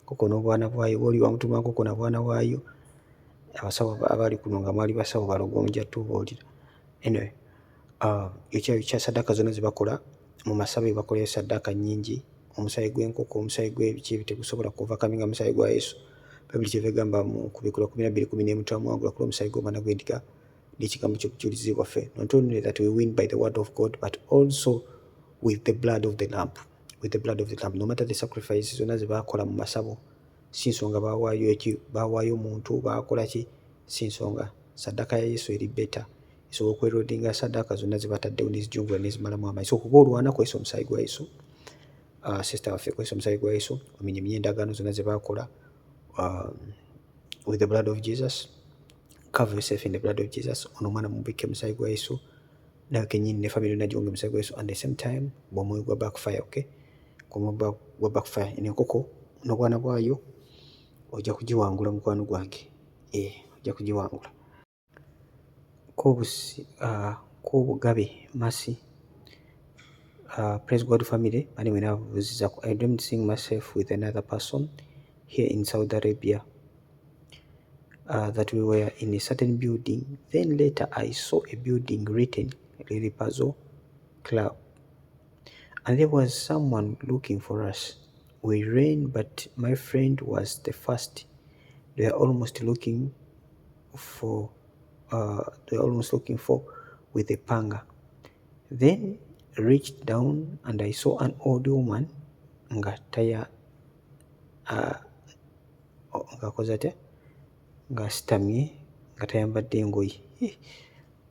enkoko n'obwana bwayo, oba oli bamutuma nkoko na bwana bwayo. Abasawo abaali kuno nga mwali basawo balogo, mujja tubuulira. Anyway, ekyo kya ssaddaaka zonna ze bakola mu masabo, bakolayo ssaddaaka nnyingi. Omusaayi gw'enkoko, omusaayi gw'ebiki ebyo tegusobola kuovercominga musaayi gwa Yesu. Bayibuli kyeva egamba mu Kubikkulwa 12:11, twamuwangula ku lw'omusaayi gw'Omwana gw'endiga n'ekigambo ky'obujulizi bwaffe. Not only that we win by the word of God, but also with the blood of the lamb, with the blood of the lamb. No matter the sacrifice zonna ze baakola mu masabo, si nsonga bawaayo eki, bawaayo muntu, baakola ki, si nsonga. Saddaaka ya Yesu eri better, esobola okwerodinga saddaaka zonna zebataddewo nezijungula nezimalamu amaanyi. So kuba olwana, kozesa omusaayi gwa Yesu. Sister waffe, kozesa omusaayi gwa Yesu omenyemenye endagaano zonna ze baakola with the blood of Jesus. Cover yourself in the blood of Jesus. Ono omwana mubikke omusaayi gwa Yesu, nawe kenyini ne family yonna giwonge omusaayi gwa Yesu. And the same time bw'omwoyo gwa backfire, okay, omwoyo gwa backfire. Eno enkoko n'obwana bwayo ojja kugiwangula, mukwano gwange, ojja kugiwangula. Kobugabe Mercy, praise God family, bani mwena ababuuzizaako. I dreamed seeing myself with another person here in Saudi Arabia, that we were in a certain building. Then later I saw a building written Lily Puzzle Club, and there was someone looking for us. We ran, but my friend was the first. They were almost looking for with a panga. Then reached down and I saw an old woman nga taya ng'akoze atya, ng'asitamye nga tayambadde engoye.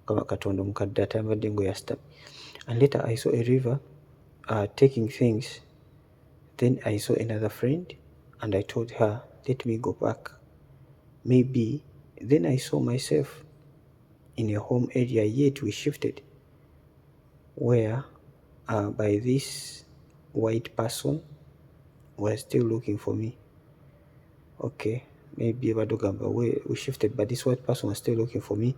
Mukama Katonda, omukadde atayambadde engoye asitamye. And later I saw a river taking things. Then I saw another friend and I told her, "Let me go back maybe." Then I saw myself in a home area, yet we shifted where by this white person was still looking for me. Okay, maybe obadde ogamba we shifted, but this white person was still looking for me.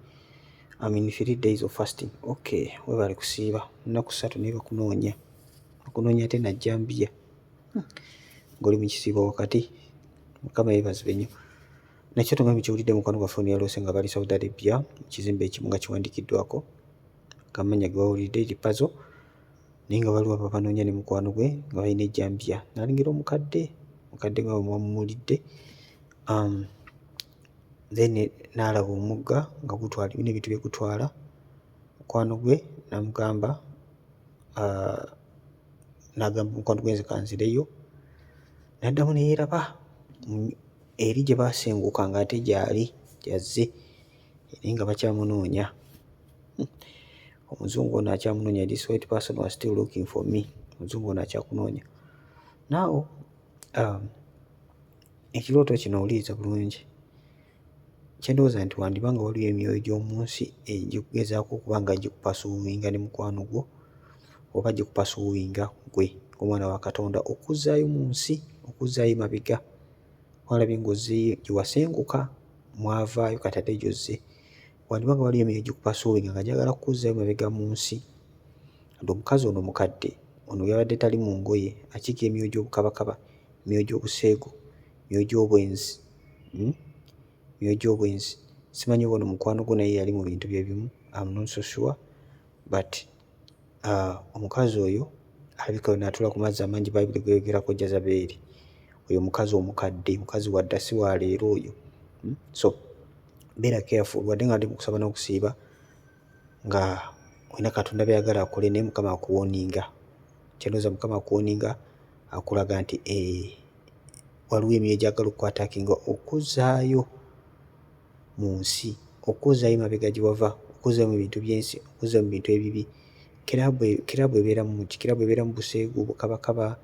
I'm in 3 days of fasting. Okay, webale kusiiba nnaku 3, naye bakunoonya, bakunoonya ate najjambiya ng'oli mu kisiibo wakati. Mukama yeebazibwe nnyo. Nakyo tugambye kiwulidde, mukwano gwaffe ono yaloose nga bali Saudi Arabia mu kizimbe ekimu nga kiwandiikiddwako ng'amannya ge wawulidde Lipazo, naye nga waliwo ababanoonya ne mukwano gwe nga balina ejjambiya, n'alengera omukadde, mukadde nga bwe mwamumulidde, then n'alaba omugga nga gutwala, birina ebintu bye gutwala. Mukwano gwe n'amugamba, n'agamba mukwano gwe, "Nze kanzireyo." N'addamu ne yeeraba eri gye baasenguka ng'ate gy'ali gy'azze, naye nga bakyamunoonya. Omuzungu ono akyamunoonya. This white person was still looking for me. Omuzungu ono akyakunoonya. Now ekirooto kino owuliriza bulungi. Kye ndowooza nti wandiba nga waliwo emyoyo gy'omu nsi egikugezaako okuba nga gikupursuinga ne mukwano gwo, oba gikupursuinga ggwe ng'omwana wa Katonda okuzzaayo mu nsi, okuzzaayo emabega. Walabye ng'ozzeeyo gye wasenguka, mwavaayo, kati ate gy'ozze. Wandiba nga waliwo emyoyo egikupursuinga nga gyagala kukuzzaayo mabega mu nsi. Ate omukazi ono mukadde ono yabadde tali mu ngoye, akiikirira emyoyo gy'obukabakaba, emyoyo gy'obuseegu, emyoyo gy'obwenzi, Emyoyo gy'obwenzi. Simanyi oba ono mukwano gwo naye yali mu bintu bye bimu, I'm not so sure, but omukazi oyo alabika n'atuula ku mazzi amangi, Bayibuli gweyogerako Jazabeeri. Oyo omukazi omukadde, mukazi wa dda, si wa leero oyo. So beera careful. Wadde nga ndi mu kusaba n'okusiiba nga olina Katonda by'ayagala akole, naye Mukama akuwarninga. Kye ndowooza Mukama akuwarninga, akulaga nti waliwo emyoyo egyagala okukuattackinga okuzzaayo mu nsi, okuzzaayo emabega gye wava, okuzzaayo mu bintu by'ensi, okuzzaayo mu bintu ebibi. Kiraabu ebeera mu ki? Kiraabu ebeera mu buseegu, bukabakaba,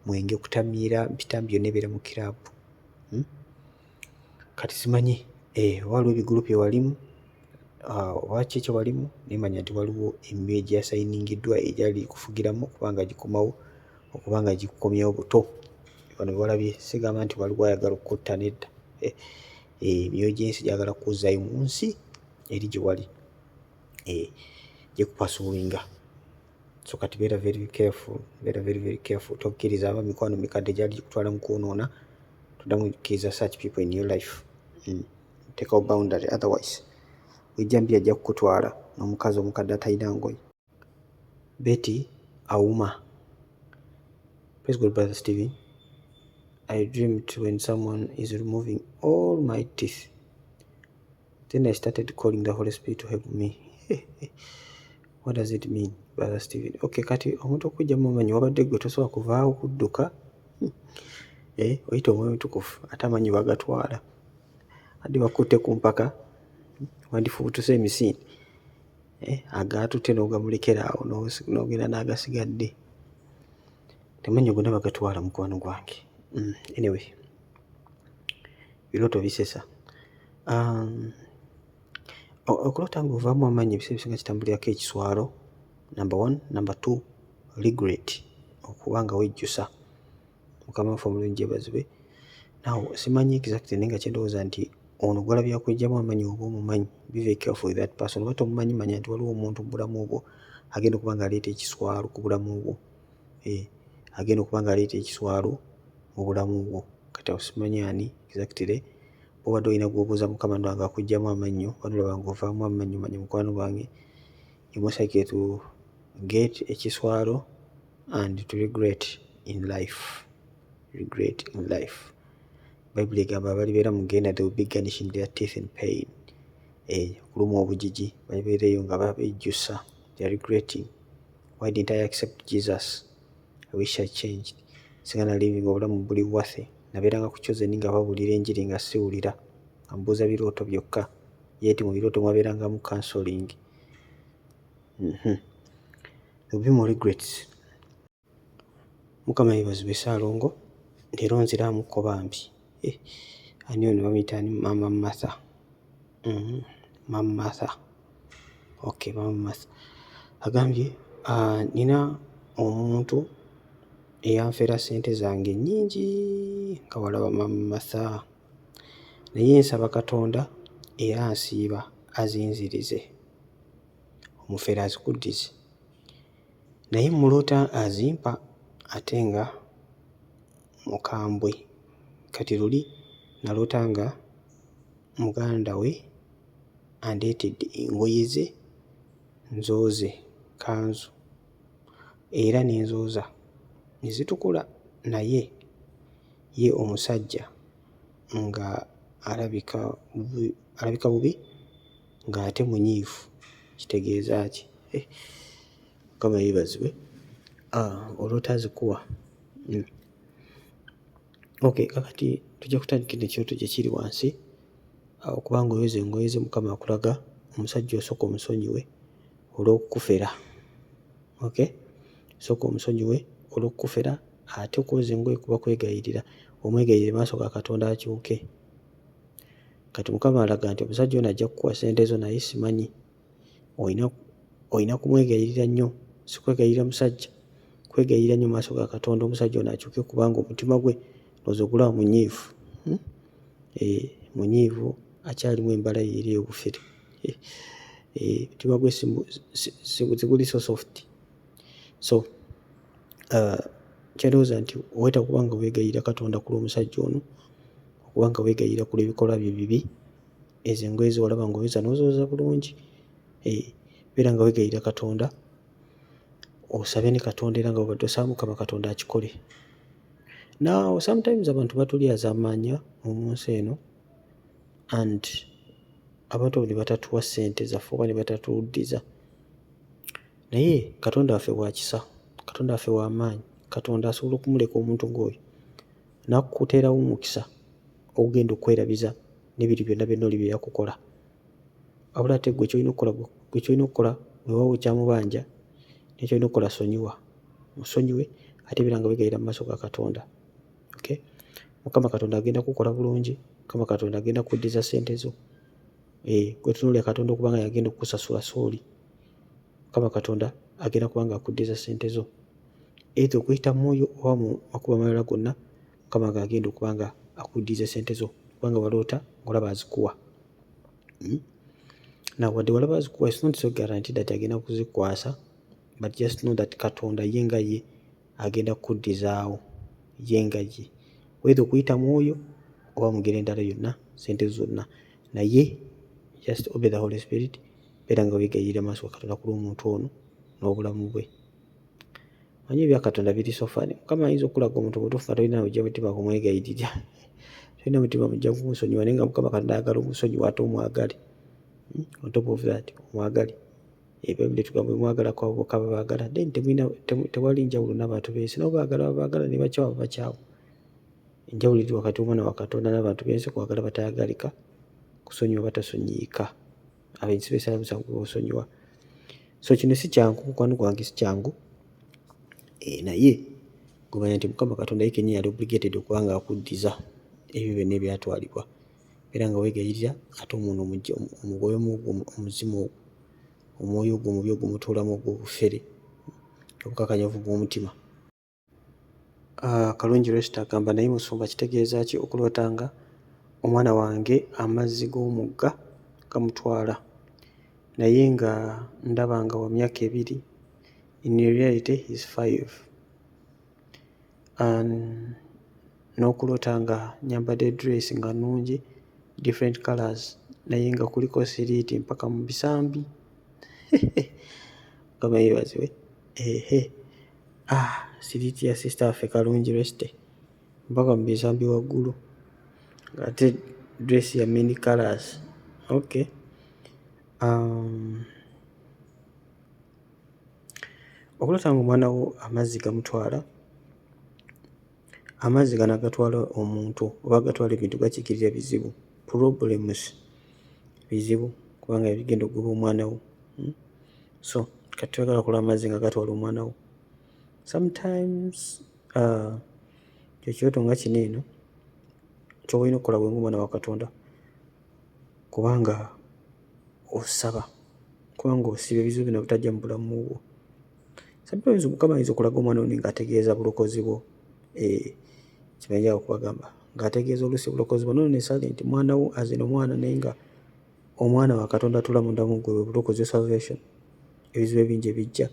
mwenge, kutamiira, mpitambi, yonna ebeera mu kiraabu. Kati simanyi oba waliwo ebigulu bye walimu oba ki kye walimu, naye manya nti waliwo emyoyo egyasigningiddwa egyali gikufugiramu okuba nga gikomawo, okuba nga gikukomyawo buto. Wano we walabye sigamba nti waliwo ayagala okukutta, nedda. Emyoyo gy'ensi gyagala kukuzzaayo mu nsi eri gye wali, gikupursuinga. So kati beera very careful, beera very very careful. Tokkiriza aba mikwano mikadde gyali gikutwala mu kwonoona, toddamu kukkiriza such people in your life. Teekawo boundary, otherwise ejjambiya ajja kukutwala n'omukazi omukadde atalina ngoye. Betty Auma. Praise God, Brother Stephen. I dreamed when someone is removing all my teeth. Then I started calling the Holy Spirit to help me. What does it mean, Brother Stephen? Okay, kati omuntu okuggyamu amanyi, wabadde gwe tosobola kuvaawo kudduka. Oyita Omwoyo Omutukuvu ate amanyi bagatwala. Adde bakutte ku mpaka. Wandifubutuse emisinde, agaatutte n'ogamulekera awo n'ogenda n'agasigadde. Amannyo gonna bagatwala, mukwano gwange. Anyway, birooto bisesa. Okuloota ng'ovaamu amannyo ebiseera ebisinga kitambulirako ekiswalo, number one. Number two, regret, okuba nga wejjusa. Mukama waffe omulungi yeebazibwe. Now simanyi exactly, naye nga kyendowooza nti ono gw'olabye akuggyamu amannyo oba omumanyi, be very careful with that person. Oba tomumanyi, manya nti waliwo omuntu mu bulamu bwo agenda okuba ng'aleeta ekiswalo ku bulamu bwo. Agenda okuba ng'aleeta ekiswalo mu bulamu bwo. Kati awo simanyi ani exactly. Bw'obadde olina gw'obuuza, Mukama nno ng'akuggyamu amannyo, oba n'olaba ng'ovaamu amannyo, manya mukwano gwange, you most likely to get ekiswalo and to regret in life. Regret in life. Bayibuli egamba abalibeera mu ggeyeena, they will be gnashing their teeth in pain. Okulumwa obujiji, balibeera eyo nga bejjusa, they are regretting. Why didn't I accept Jesus? I wish I changed. Singa nalivinga obulamu buli worthy. Nabeeranga ku Chosen nga babuulira enjiri nga siwulira, nga mbuuza birooto byokka. Yet mu birooto mwabeerangamu counselling. There will be more regrets. Mukama yeebazibwe, Ssaalongo. Leero nziraamukko bambi. Ani ono bamuyita ani? Maama Martha. Maama Martha. Okay, Maama Martha. Agambye nina omuntu eyanfera ssente zange nnyingi nga walaba, Maama Martha. Naye nsaba Katonda era nsiiba azinzirize. Omufere azikuddize. Naye mmuloota azimpa ate nga mukambwe. Kati luli naloota nga muganda we andeetedde engoye ze nzooze, kkanzu, era ne nzooza ne zitukula, naye ye omusajja nga alabika bubi ng'ate munyiivu, kitegeeza ki? Mukama yeebazibwe. Oloota azikuwa. Okay, kaakati tujja kutandikira ekirooto gye kiri wansi. Okuba ng'oyoza engoye ze, Mukama akulaga omusajja osooka omusonyiwe olw'okukufera. Okay? Sooka omusonyiwe olw'okukufera, ate okwoza engoye kuba kwegayirira. Omwegayirire mu maaso ga Katonda akyuke. Kati Mukama alaga nti omusajja ono ajja kukuwa ssente zo, naye simanyi olina kumwegayirira nnyo, si kwegayirira musajja, kwegayirira nnyo mu maaso ga Katonda omusajja ono akyuke, kubanga omutima gwe ndowooza ogulaba munyiivu. Munyiivu, akyalimu embala ye eri ey'obufere. Omutima gwe siguli so soft. So kyendowooza nti weetaaga okuba nga weegayirira Katonda ku lw'omusajja ono, okuba nga weegayirira ku lw'ebikolwa bye ebibi. Ezo engoye ze walaba ng'oyoza n'ozooza bulungi. Beera nga weegayirira Katonda, osabe ne Katonda era nga bw'obadde osaba Mukama Katonda akikole. Now sometimes abantu batulyazaamaanya mu nsi eno and abantu abo ne batatuwa ssente zaffe oba ne batatuddiza. Naye Katonda waffe wa kisa, Katonda waffe wa maanyi, Katonda asobola okumuleka omuntu ng'oyo n'akuteerawo omukisa ogugenda okwerabiza n'ebintu byonna byonna oli bye yakukola. Wabula ate ggwe ky'olina okukola, ggwe ky'olina okukola, weewaawo okyamubanja, naye ky'olina okukola sonyiwa. Musonyiwe ate beera nga weegayirira mu maaso ga Katonda. Okay? Mukama Katonda agenda kukola bulungi, Mukama Katonda agenda kuddiza ssente zo. Gwe tunuulira Katonda okuba nga y'agenda okukusasula, so oli. Mukama Katonda agenda kuba nga akuddiza ssente zo. Either okuyita mu mwoyo oba mu makubo amalala gonna, Mukama g'agenda okuba nga akuddiza ssente zo, kubanga waloota ng'olaba azikuwa. Now wadde walaba azikuwa, it's not so guaranteed that agenda kuzikwasa, but just know that Katonda ye nga ye agenda kukuddizaawo, ye nga ye. Whether okuyita mu oyo oba mu ngeri endala yonna, ssente zo zonna. Naye just obey the Holy Spirit, beera nga weegayirira mu maaso ga Katonda ku lw'omuntu ono n'obulamu bwe. Omanyi ebya Katonda biri so funny. Mukama ayinza okukulaga omuntu butuufu nga tolina mujja mutima kumwegayirira. Tolina mutima mujja kumusonyiwa, naye nga Mukama Katonda ayagala omusonyiwa ate omwagale. On top of that, omwagale. Bayibuli etugamba bwe mwagala kwabo bokka ababaagala, then temulina tewali njawulo n'abantu b'ensi. Nabo baagala babaagala ne bakyawa babakyawa. Enjawulo eri wakati w'omwana wa Katonda n'abantu b'ensi kwagala batayagalika, kusonyiwa batasonyiyika. Abenzi besala musango gwe bosonyiwa. So kino si kyangu, mukwano gwange, si kyangu, naye gumanya nti Mukama Katonda ye kennyini ali obligated okuba nga akuddiza ebyo byonna ebyatwalibwa. Era nga weegayirira ate omuntu omugobemu ogwo omuzimu, ogwo omwoyo ogwo omubi ogumutuulamu, ogw'obufere, obukakanyavu bw'omutima. Kalungi Resta agamba, "Naye musumba, kitegeeza ki okuloota nga omwana wange amazzi g'omugga gamutwala, naye nga ndaba nga wa myaka 2, in reality he's 5? N'okuloota nga nyambadde dress nga nnungi, different colours, naye nga kuliko siriiti mpaka mu bisambi." Mukama yeebazibwe. Ehe, ah, siriiti ya sister waffe Kalungi Reste mpaka mu bisambi waggulu, ng'ate dress ya many colours. Okay, okuloota nga omwana wo amazzi gamutwala, amazzi gano agatwala omuntu oba agatwala ebintu gakiikirira bizibu, problems, bizibu, kubanga bigenda okugoba omwana wo. So kati toyagala kulaba amazzi nga gatwala omwana wo. Sometimes ekyoto nga kino eno kyoba olina okukola gwe ng'omwana wa Katonda, kubanga osaba, kubanga osiba, ebizibu bino butajja mu bulamu bwo. Sometimes Mukama ayinza okulaga omwana ono ng'ategeeza bulokozi bwo. Kimanyi okubagamba ng'ategeeza oluusi bulokozi bwo, not necessarily nti mwana wo azina omwana, naye nga omwana wa Katonda atuula munda mu ggwe, bwe bulokozi, salvation. Ebizibu ebingi ebijja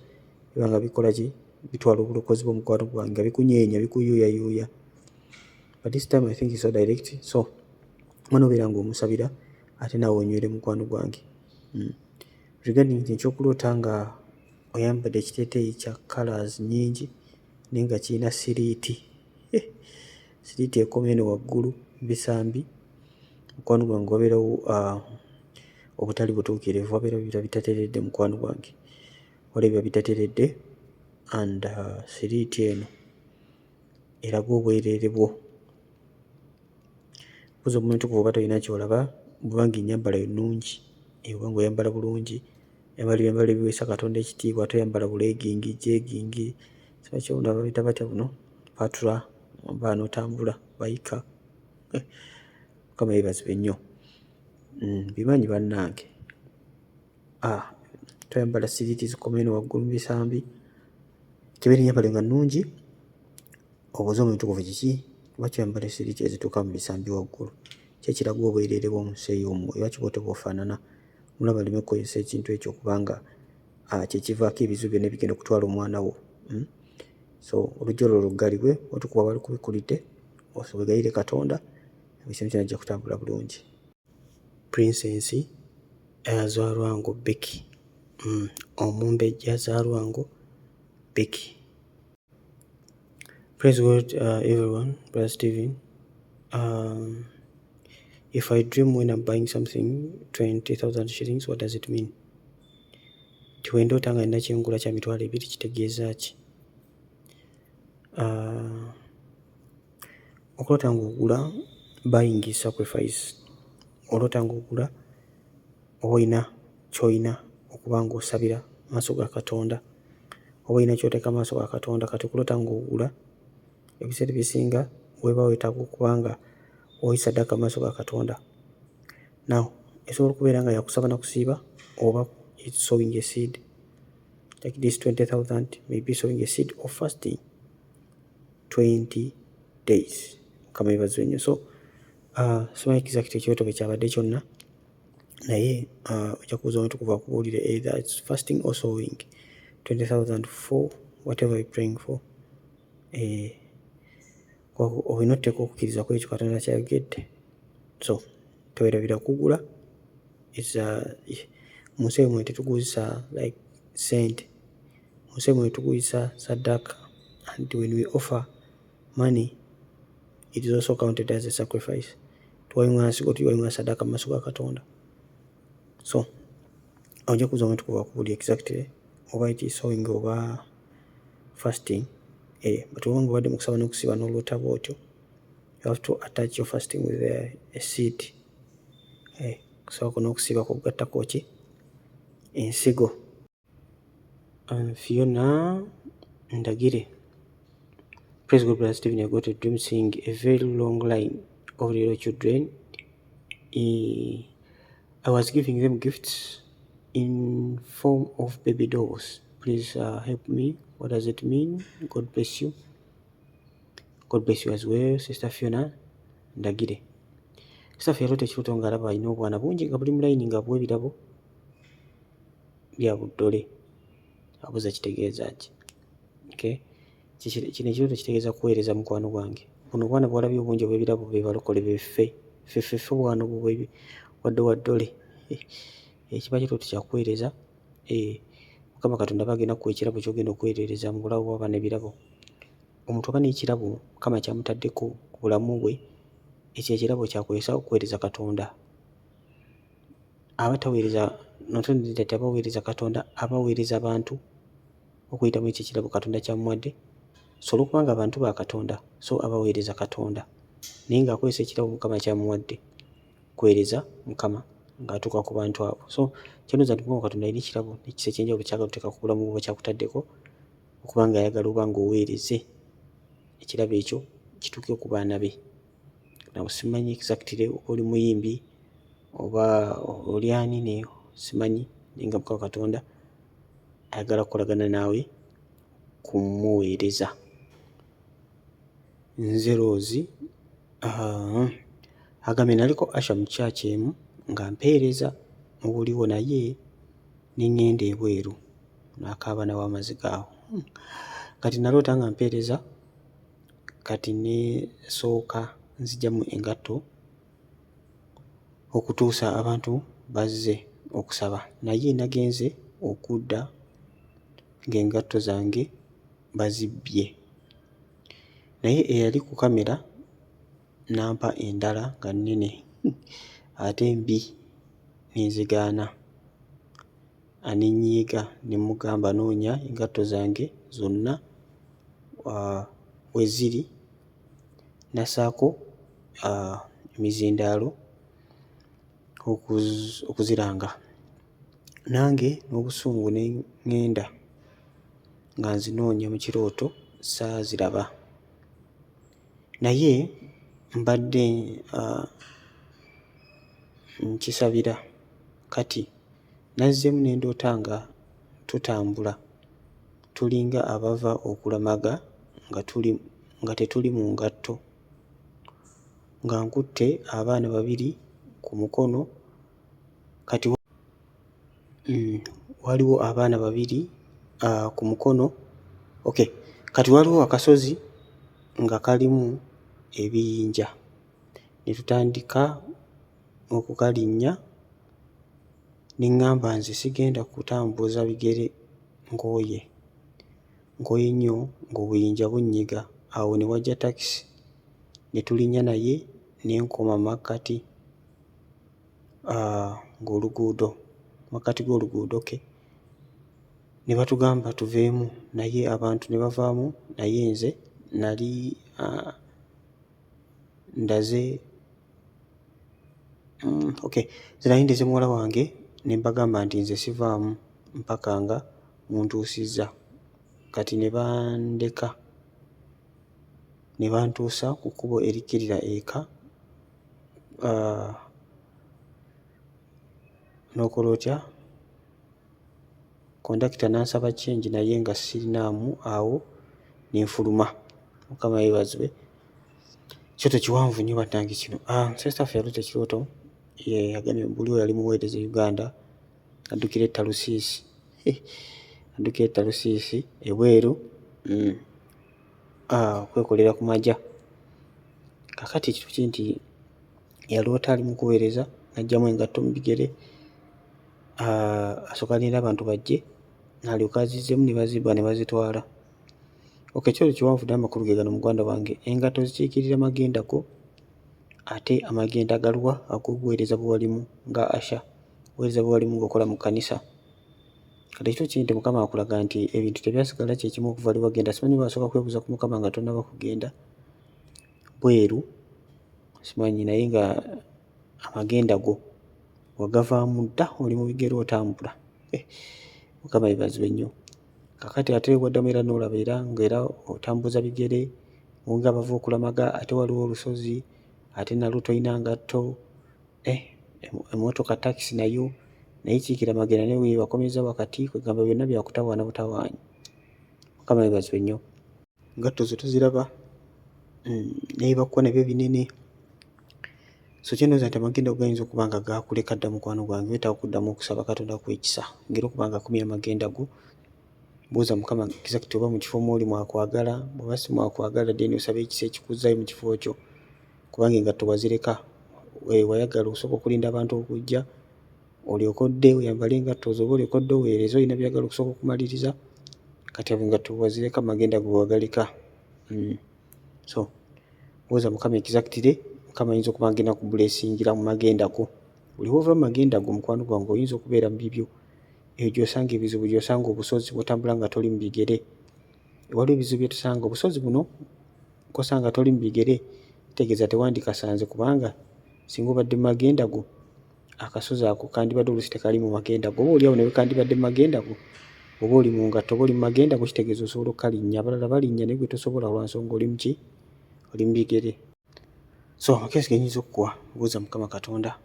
biba nga bikola ki? Bitwala obulokozi bwo, mukwano gwange, nga bikunyeenya, bikuyuuyayuuya. But this time I think it's so direct. So omwana obeera ng'omusabira, ate naawe onywere, mukwano gwange. Regarding ekyokuloota nga oyambadde ekiteeteeyi kya colours nnyingi, naye nga kirina siriiti, siriiti ekoma eno waggulu bisambi, mukwano gwange, wabeerawo obutali butuukirivu, wabeerawo ebiba bitateredde, mukwano gwange, waliwo ebiba bitateredde. And siriiti eno eraga obwereere bwo. Mpozi omuntu oba tolina ky'olaba, bw'oba nga ennyambala yo nnungi, oba ng'oyambala bulungi, oyambala ebyambalo ebiweesa Katonda ekitiibwa, toyambala bu legging, jegging, simanyi babiyita batya buno, patula, oba n'otambula bayika. Mukama yeebazibwe nnyo. Bimanyi bannange. Ah, toyambala siriiti zikoma eno waggulu mu bisambi, kebeera ennyambala yo nga nnungi, obuuze Omwoyo Omutukuvu kiki, lwaki oyambala esiriiti ezituuka mu bisambi waggulu? Ki ekiraga obwereere bw'omu nsi ey'omwoyo? Lwaki bw'otyo bw'ofaanana? Omulabe aleme okukozesa ekintu ekyo, okubanga kye kivaako ebizibu byonna ebigenda okutwala omwana wo. So oluggi olwo luggalibwe, otukuba balukubikkulidde, weegayirire Katonda, buli kimu kyonna kijja kutambula bulungi. Princess Zalwango Becky, Omumbejja Zalwango Becky. Praise God, everyone, Brother Stephen. If I dream when I'm buying something 20,000 shillings, what does it mean? Nti bwe ndoota nga nina kyengula kya 20,000, kitegeeza ki? Okuloota ng'ogula, buying is sacrifice. Oloota ng'ogula, oba olina ky'olina okuba ng'osabira mu maaso ga Katonda, oba olina ky'oteeka mu maaso ga Katonda. Kati okuloota ng'ogula, ebiseera ebisinga weeba weetaaga okuba nga owa ssaddaaka mu maaso ga Katonda. Now esobola okubeera nga yakusaba na kusiiba, oba it's sowing a seed. Like this 20,000 may be sowing a seed or fasting 20 days. Mukama yeebazibwe nnyo. So simanyi exactly ekirooto bwe kyabadde kyonna, naye ojja kubuuza Omutukuvu akubuulire either it's fasting or sowing 20,000 for whatever you're praying for. Olina otuteeka okukkiriza ku ekyo Katonda ky'ayogedde. So teweerabira kugula. Mu nsi emwe tetuguzisa like ssente, mu nsi emwe tuguzisa saddaaka, and when we offer money, it is also counted as a sacrifice. Tuwayo nsigo, tuwayo saddaaka mu maaso ga Katonda. So ojja kubuuza Omutukuvu akubuulire exactly oba it is sowing oba fasting. But oba nga obadde mu kusaba n'okusiiba n'oloota bw'otyo, you have to attach your fasting with a seed. Kusaba kwo n'okusiiba kwo kugattako ki? Ensigo. Fiona Ndagire. Praise God, Brother Stephen. I got a dream seeing a very long line of little children. I was giving them gifts in form of baby dolls. Please help me. What does it mean? God bless you. God bless you as well, Sister Fiona Ndagire. Sister yaloota ekirooto ng'alaba alina obwana bungi nga buli mu layini nga buwa ebirabo bya buddole. Abuuza kitegeeza ki? Okay. Kino ekirooto kitegeeza kuweereza mukwano gwange. Buno obwana bw'olabye obungi obw'ebirabo be balokole beffe. Ffe ffe ffe obwana obwo wadde waddole. Kiba kirooto kya kuweereza. Mukama Katonda aba agenda kukuwa ekirabo ky'ogenda okuweerereza mu bulamu bw'abaana ebirabo. Omuntu aba n'ekirabo Mukama ky'amutaddeko ku bulamu bwe, ekyo ekirabo ky'akozesa okuweereza Katonda. Aba taweereza not only that aba aweereza Katonda, aba aweereza bantu okuyita mu ekyo ekirabo Katonda ky'amuwadde. So olw'okubanga abantu ba Katonda, so aba aweereza Katonda naye ng'akozesa ekirabo Mukama ky'amuwadde kuweereza Mukama ng'atuuka ku bantu abo. So kyendowooza nti Mukama Katonda alina ekirabo n'ekisa eky'enjawulo ky'ayagala otuteeka ku bulamu bwo ky'akutaddeko okuba ng'ayagala oba ng'oweereze ekirabo ekyo kituuke ku baana be. Now simanyi exactly oba oli muyimbi oba oli ani naye simanyi, naye nga Mukama Katonda ayagala kukolagana naawe kumuweereza. Nze Rose agambye naliko usher mu church emu nga mpeereza mu buliwo naye ne ŋŋenda ebweru n'akaaba nawo amaziga awo. Kati naloota nga mpeereza kati ne nsooka nzigyamu engatto okutuusa abantu bazze okusaba naye nagenze okudda ng'engatto zange bazibbye. Naye eyali ku kamera n'ampa endala nga nnene ate mbi ne nzigaana. Ne nnyiiga ne mmugamba noonya engatto zange zonna we ziri nassaako emizindaalo okuziranga. Nange n'obusungu ne ŋŋenda nga nzinoonya mu kirooto saaziraba. Naye mbadde nkisabira. Kati nazzeemu ne ndoota nga tutambula tulinga abava okulamaga nga tetuli mu ngatto, nga nkutte abaana babiri ku mukono kati waliwo abaana babiri ku mukono, okay, kati waliwo akasozi nga kalimu ebiyinja ne tutandika okukalinnya ne ŋŋamba nze sigenda kutambuza bigere nkooye, nkooye nnyo ng'obuyinja bunnyiga. Awo ne wajja takisi ne tulinnya naye ne nkoma makkati ng'oluguudo makkati g'oluguudo, okay. Ne batugamba tuveemu naye abantu ne bavaamu naye nze nali ndaze, okay, nze nali ndeze muwala wange ne mbagamba nti nze sivaamu mpaka nga muntuusizza. Kati ne bandeka ne bantuusa ku kkubo erikkirira eka. N'okola otya? Kondakita n'ansaba change naye nga sirinaamu, awo ne nfuluma. Mukama yeebazibwe. Ekirooto kiwanvu nnyo bannange kino. Sister waffe yaloota ekirooto yagambye buliwo yali muweereza e Uganda addukira e Talusiisi, addukira e Talusiisi ebweru okwekolera ku maja. Kaakati ekirooto kiri nti yaloota ali mu kuweereza n'aggyamu engatto mu bigere asooke alinde abantu bajje alyoke azizzeemu ne bazibba ne bazitwala. Okay, ekirooto kiwanvu naye amakulu ge gano muganda wange. Engatto zikiikirira magenda go ate amagenda galuwa? Ag'obuweereza bwe walimu nga usher, obuweereza bwe walimu ng'okola mu kkanisa. Kati ekirooto kiri nti Mukama akulaga nti ebintu tebyasigala kye kimu okuva lwe wagenda. Simanyi oba wasooka kwebuuza ku Mukama nga tonnaba kugenda bweru, simanyi naye nga amagenda go wagavaamu dda oli mu bigere otambula. Mukama yeebazibwe nnyo. Kakati ate waddamu era n'olaba era ng'era otambuza bigere nga abava okulamaga, ate waliwo olusozi, ate nalwo tolina ngatto, eh, emmotoka takisi nayo naye kiikira magenda naye webakomeza wakati. Kwegamba byonna byakutawaana butawaanyi. Mukama yeebazibwe nnyo. Ngatto zo toziraba, naye bakuwa nabyo binene. So kyendowooza nti amagenda go gayinza okuba nga gakuleka dda, mukwano gwange. Weetaaga okuddamu okusaba Katonda akuwa ekisa ngeri okuba nga akumya amagenda go. Buuza Mukama exact oba mu kifo mw'oli mwakwagala. Bw'oba si mwakwagala, then osaba ekisa ekikuzzaayo mu kifo kyo, kubanga engatto wazireka. Wayagala osooka okulinda abantu okujja olyoke odde oyambale engatto zo, oba olyoke odde oweereze, olina byagala okusooka okumaliriza. Kati abo engatto wazireka, magenda go wagaleka. So buuza Mukama exactly. Mukama ayinza okuba ngenda kublessingira mu magenda go. Buli wova mu magenda go, mukwano gwange, oyinza okubeera mu bibyo eyo gy'osanga ebizibu, gy'osanga obusozi bw'otambula nga toli mu bigere. Waliwo ebizibu byetusanga, obusozi buno kosanga toli mu bigere, kitegeeza tewandikasanze, kubanga singa obadde mu magenda go, akasozi ako kandibadde oluusi tekali mu magenda go. Oba oliawo nawe kandibadde mu magenda go, oba oli mu ngatto oba oli mu magenda go, kitegeeza osobola okukalinnya. Abalala balinnya, naye gwe tosobola lwa nsonga oli muki? Oli mu bigere. So amagezi genyinza okukuwa, buuza Mukama Katonda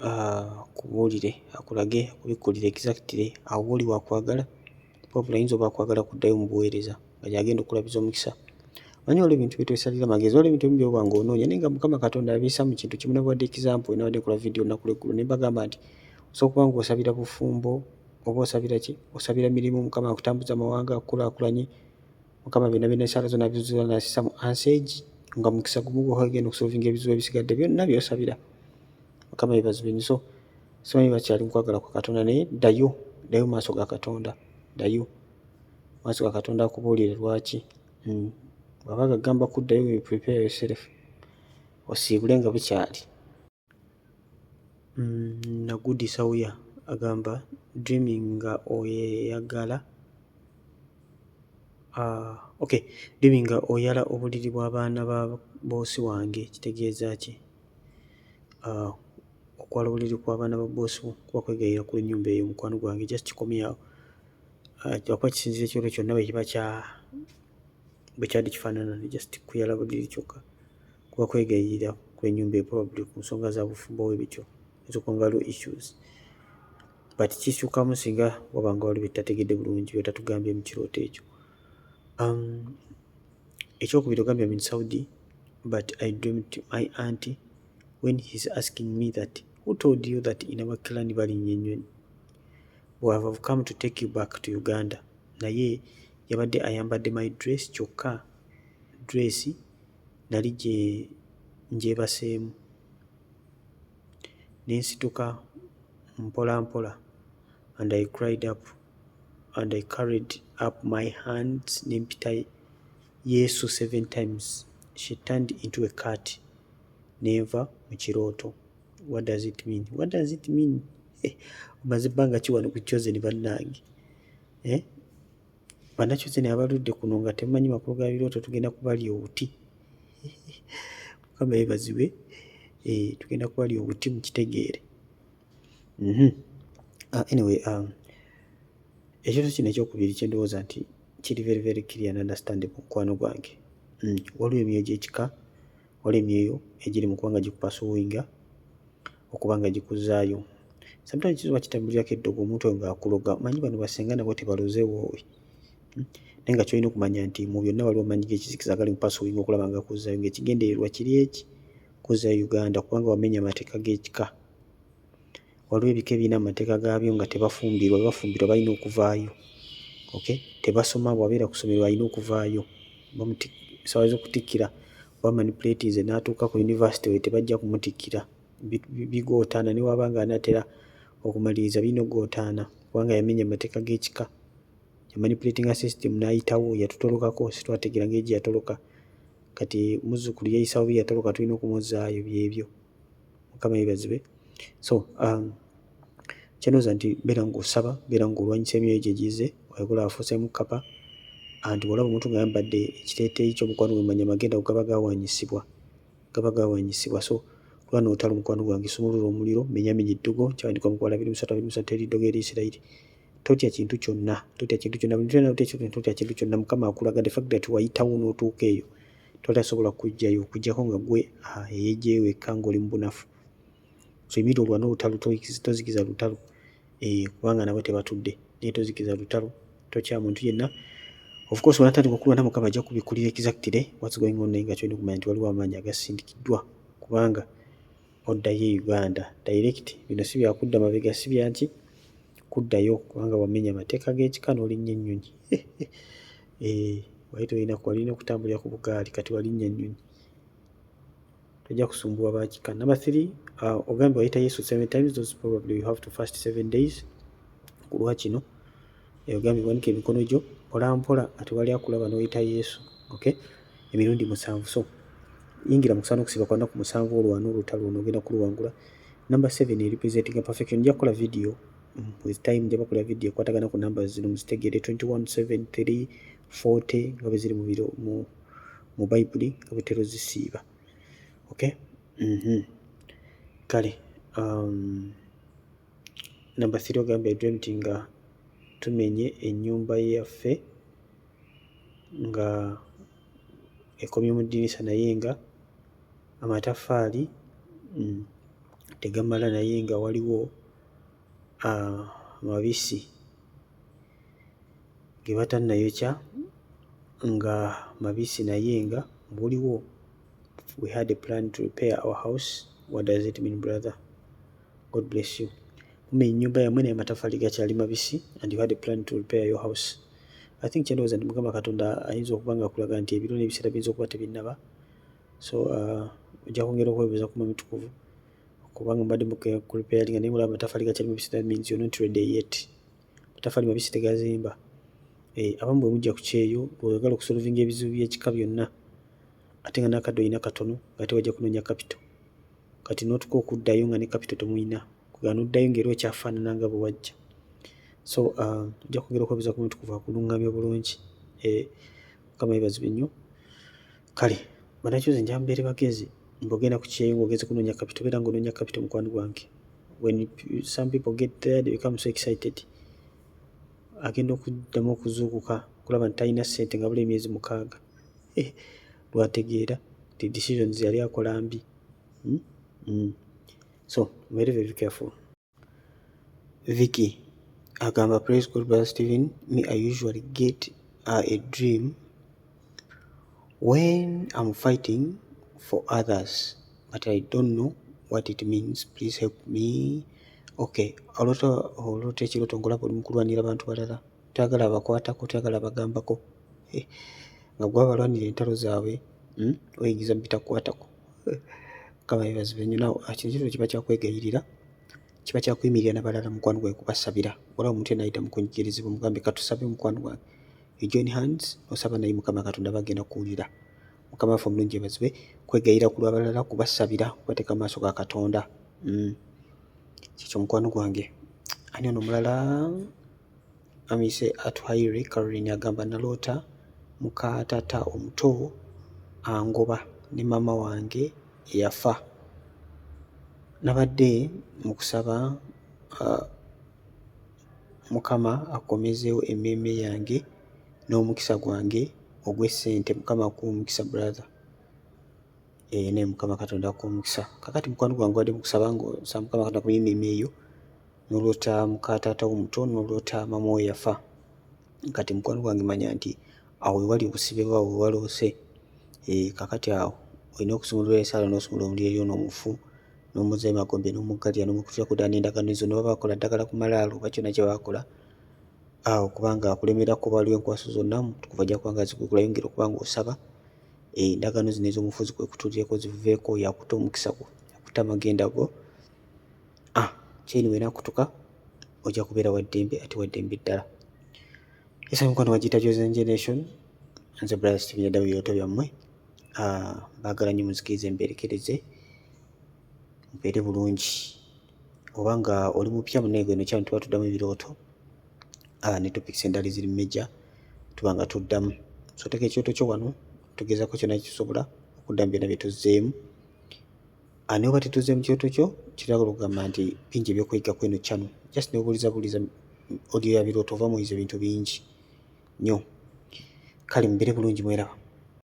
akubuulire, akulage, akubikkulire exactly awo wooli wakwagala. Wabula ayinza oba akwagala kuddayo mu buweereza nga gyagenda okulabiza omukisa. Manyi waliwo ebintu byetwesalira amagezi, waliwo ebintu ebimu byoba nga onoonya, naye nga Mukama Katonda abiisa mu kintu kimu. Nabawadde example, nabadde nkola video olunaku lweggulo ne mbagamba nti osobola okuba nga osabira bufumbo oba osabira ki, osabira mirimu, Mukama akutambuza amawanga, akukulaakulanye. Mukama byonna byonna esaala zo nabizuula nasisa mu answer, nga mukisa gumu gwokka genda okusolvinga ebizibu ebisigadde byonna byosabira. Mukama yeebazibwe nnyo. So simanyi bakyali mukwagala kwa Katonda, naye ddayo, ddayo mu maaso ga Katonda, ddayo mu maaso ga Katonda akubuulire lwaki. Bw'aba gagamba kuddayo, prepare yourself, osiibule nga bukyali. Nagudi Sauya agamba dreaming nga oyagala, okay, dreaming nga oyala obuliri bw'abaana ba boosi wange kitegeeza ki? Okwala obuliri kw'abaana ba boosi bo kuba kwegayirira ku lw'ennyumba eyo, mukwano gwange. Just kikomyawo, lwakuba kisinziira ekirooto kyonna bwe kiba kya bwe kyali kifaanana. Just kuyala buliri kyokka kuba kwegayirira ku lw'ennyumba eyo, probably ku nsonga za bufumbo bwe bityo. Oyinza okuba nga waliwo issues, but kikyukamu singa waba nga waliwo byetutategedde bulungi, byotatugambye mu kirooto ekyo. Ekyokubiri ogambye, "I'm in Saudi, but I dreamt my auntie when he's asking me that, 'Who told you that in our clan balinnya ennyonyi? We have come to take you back to Uganda.' Naye yabadde ayambadde my dress, kyokka dress nali gye ngyebaseemu. Ne nsituka mpola mpola and I cried up and I carried up my hands ne mpita Yesu seven times. She turned into a cat. Nenva mu kirooto. What does it mean?" What does it mean? Omaze ebbanga ki wano ku Chosen, bannange? Eh? Bannachosen abaludde kuno nga temumanyi makulu ga birooto, tugenda kubalya obuti. Mukama yeebazibwe. Eh, tugenda kubalya obuti mukitegeere. Anyway, ekirooto kino ekyokubiri kye ndowooza nti kiri very very clear and understandable, mukwano gwange. Waliwo emyoyo gy'ekika, waliwo emyoyo egiri mu kuba nga gikupursuinga okuba nga gikuzzaayo. Sometimes kiyinza okuba kitambulirako eddogo, omuntu oyo ng'akuloga. Omanyi bano basenga nabo tebaloze woowe. Naye nga ky'olina okumanya nti mu byonna waliwo amaanyi g'ekizikiza agali mu pursuinga okulaba nga gakuzzaayo, ng'ekigendererwa kiri eki kuzzaayo Uganda, kubanga wamenya amateeka g'ekika. Waliwo ebika ebirina amateeka gaabyo nga tebafumbirwa, bwe bafumbirwa balina okuvaayo. Okay? Tebasoma, bw'abeera ku ssomero alina okuvaayo. Essaawa z'okutikkira bamanipulatinze n'atuuka ku university we tebajja kumutikkira. Bigootaana ne bw'aba ng'anaatera okumaliriza birina okugootaana kubanga yamenya amateeka g'ekika. Yamanipulatinga system n'ayitawo, yatutolokako, si twategeera ngeri gye yatoloka. Kati muzzukulu yeeyisa bubi, yatoloka, tulina okumuzzaayo byebyo. Mukama yeebazibwe. So kye ndowooza nti beera ng'osaba, beera ng'olwanyisa emyoyo egyo egizze, okola afuuseemu kkapa. Anti bw'olaba omuntu ng'ayambadde ekiteeteeyi ky'omukwano gwe, manya amagenda go gaba gaawanyisibwa, gaba gaawanyisibwa. So lwana olutalo, mukwano gwange, sumulula omuliro, menyaamenya eddogo. Kyawandiikibwa mu Kubala 23:23, teri ddogo eri Isirayiri. Totya kintu kyonna, totya kintu kyonna, totya kintu kyonna. Mukama akulaga the fact that wayitawo n'otuuka eyo, toli asobola kujjayo okuggyako nga gwe eyeggyeyo wekka ng'oli mu bunafu. So yimirira olwane olutalo, tozikiza lutalo, kubanga nabo tebatudde, naye tozikiza lutalo, totya muntu yenna. Of course, bw'onaatandika okulwana, Mukama ajja kubikkulira exactly what's going on, naye nga ky'olina okumanya nti waliwo amaanyi agasindikiddwa, kubanga oddayo e Uganda direct. Bino si byakudda mabega, si byanki kuddayo, kubanga wamenya amateeka g'ekika n'olinnya ennyonyi. Wali tolina, walina okutambulira ku bugaali, kati walinnya nnyonyi, tojja kusumbuwa bakika. Number three, ogambye wayita Yesu seven times. Those probably you have to fast 7 days ku lwa kino. Ogambye wanika emikono gyo mpola mpola nga tewali akulaba n'oyita Yesu, okay, emirundi 7. So yingira mu kusaba n'okusiiba kwa nnaku 7, olwane olutalo luno, ogenda kuluwangula. Number seven representing perfection. Nja kukola video with time, nja bakola video ekwatagana ku numbers zino muzitegeere, 21, 7, 3, 40, nga bwe ziri mu biro mu Bayibuli, nga bwe zisiiba, okay. Kale, number three, ogambye I dreamt nga tumenye ennyumba yaffe nga ekomye mu ddirisa, naye nga amataffaali tegamala, naye nga waliwo amabisi ge batannayokya nga mabisi, naye nga buliwo. We had a plan to repair our house. What does it mean, brother? God bless you. Mumenya ennyumba yammwe naye amataffaali gakyali mabisi, and you had a plan to repair your house. I think kyendowooza nti Mukama Katonda ayinza okuba nga akulaga nti ebiro n'ebiseera biyinza okuba tebinnaba. So ojja kwongera okwebuuza ku Mwoyo Mutukuvu, kubanga mubadde mukurepairinga naye mulaba amataffaali gakyali mabisi. That means you're not ready yet. Amataffaali mabisi tegazimba. Abamu bwe mujja ku kyeyo, bw'oyagala okusolvinga ebizibu by'ekika byonna, ate nga n'akadde olina katono, ng'ate wajja kunoonya capital, kati n'otuuka okuddayo nga ne capital temuyina, kuga n'oddayo ng'era okyafaanana nga bwe wajja. So ojja kwongera okwebuuza ku Mutukuvu akuluŋŋamya bulungi. Mukama yeebazibwe nnyo. Kale bannakyozi, njagala mubeere bagezi. Bw'ogenda ku kyeyo ng'ogenze kunoonya capital, beera ng'onoonya capital, mukwano gwange. When some people get there, they become so excited, agenda okuddamu okuzuukuka kulaba nti talina ssente nga bula emyezi 6, lwategeera nti decisions yali akola mbi. So very very careful. Vicky agamba, "Praise God, Brother Stephen. Me, I usually get a dream when I'm fighting for others, but I don't know what it means. Please help me." Okay, oloota ekirooto ng'olaba oli mu kulwanira bantu balala, toyagala bakwatako, toyagala bagambako, nga gwe abalwanira entalo zaabwe, oyingiza mu bitakukwatako. Mukama yeebazibwe nnyo. Now kino ekirooto kiba kyakwegayirira, kiba kyakuyimirira na balala, mukwano gwange, kubasabira. Olaba omuntu yenna ayita mu kunyigirizibwa, mugambe, "Katusabe, mukwano gwange." You join hands, osaba naye, Mukama Katonda bagenda kuwulira. Mukama waffe omulungi yeebazibwe. Kwegayirira ku lw'abalala, kubasabira, kubateeka mu maaso ga Katonda. Kikyo, mukwano gwange. Ani ono omulala? Amise Atuhaire Caroline agamba, "Naloota muka taata omuto angoba ne maama wange eyafa. Nabadde mu kusaba Mukama akomezeewo emmeeme yange n'omukisa gwange ogw'essente. Mukama akuwe omukisa, brother." Naye Mukama Katonda akuwe omukisa. Kakati mukwano gwange, obadde mu kusaba ng'osaba Mukama Katonda akomyewo emmeeme eyo, n'oloota muka taata wo omuto, n'oloota maama wo eyafa. Kati mukwano gwange, manya nti awo we wali obusibe bwo, awo we waloose. Kakati awo olina okusumulula essaala n'osumulula omuliro eri ono omufu, n'omuzza emagombe, n'omuggalira, n'omukutulako ddala n'endagaano zo, ne baba bakola ddagala ku malaalo oba kyonna kye baakola awo, kubanga akulemerako, waliwo enkwaso zonna, Omutukuvu ajja kuba nga azikugula. Yongera okuba ng'osaba endagaano zino ez'omufu zikwekutulireko, ziveeko. Oyo akutte omukisa gwo, akutte amagenda go, chain bw'enaakutuka, ojja kubeera wa ddembe, ate wa ddembe ddala. Esa mukwano wagiyita Chosen Generation. Nze Brother Steven Addamu, ebirooto byammwe. Baagala nnyo muzikirize, mbeerekereze, mubeere bulungi. Oba nga oli mupya, munnaye, eno channel tuba tuddamu ebirooto ne topics endala eziri major, tuba nga tuddamu. So teeka ekirooto kyo wano, tugezaako kyonna kyetusobola okuddamu byonna bye tuzzeemu. Ne bw'oba tetuzze mu kirooto kyo, kyetwagala okugamba nti bingi ebyokuyiga ku eno channel. Just n'obuuliza buuliza Audio ya birooto ova muyize ebintu bingi nnyo. Kale mubeere bulungi, mweraba.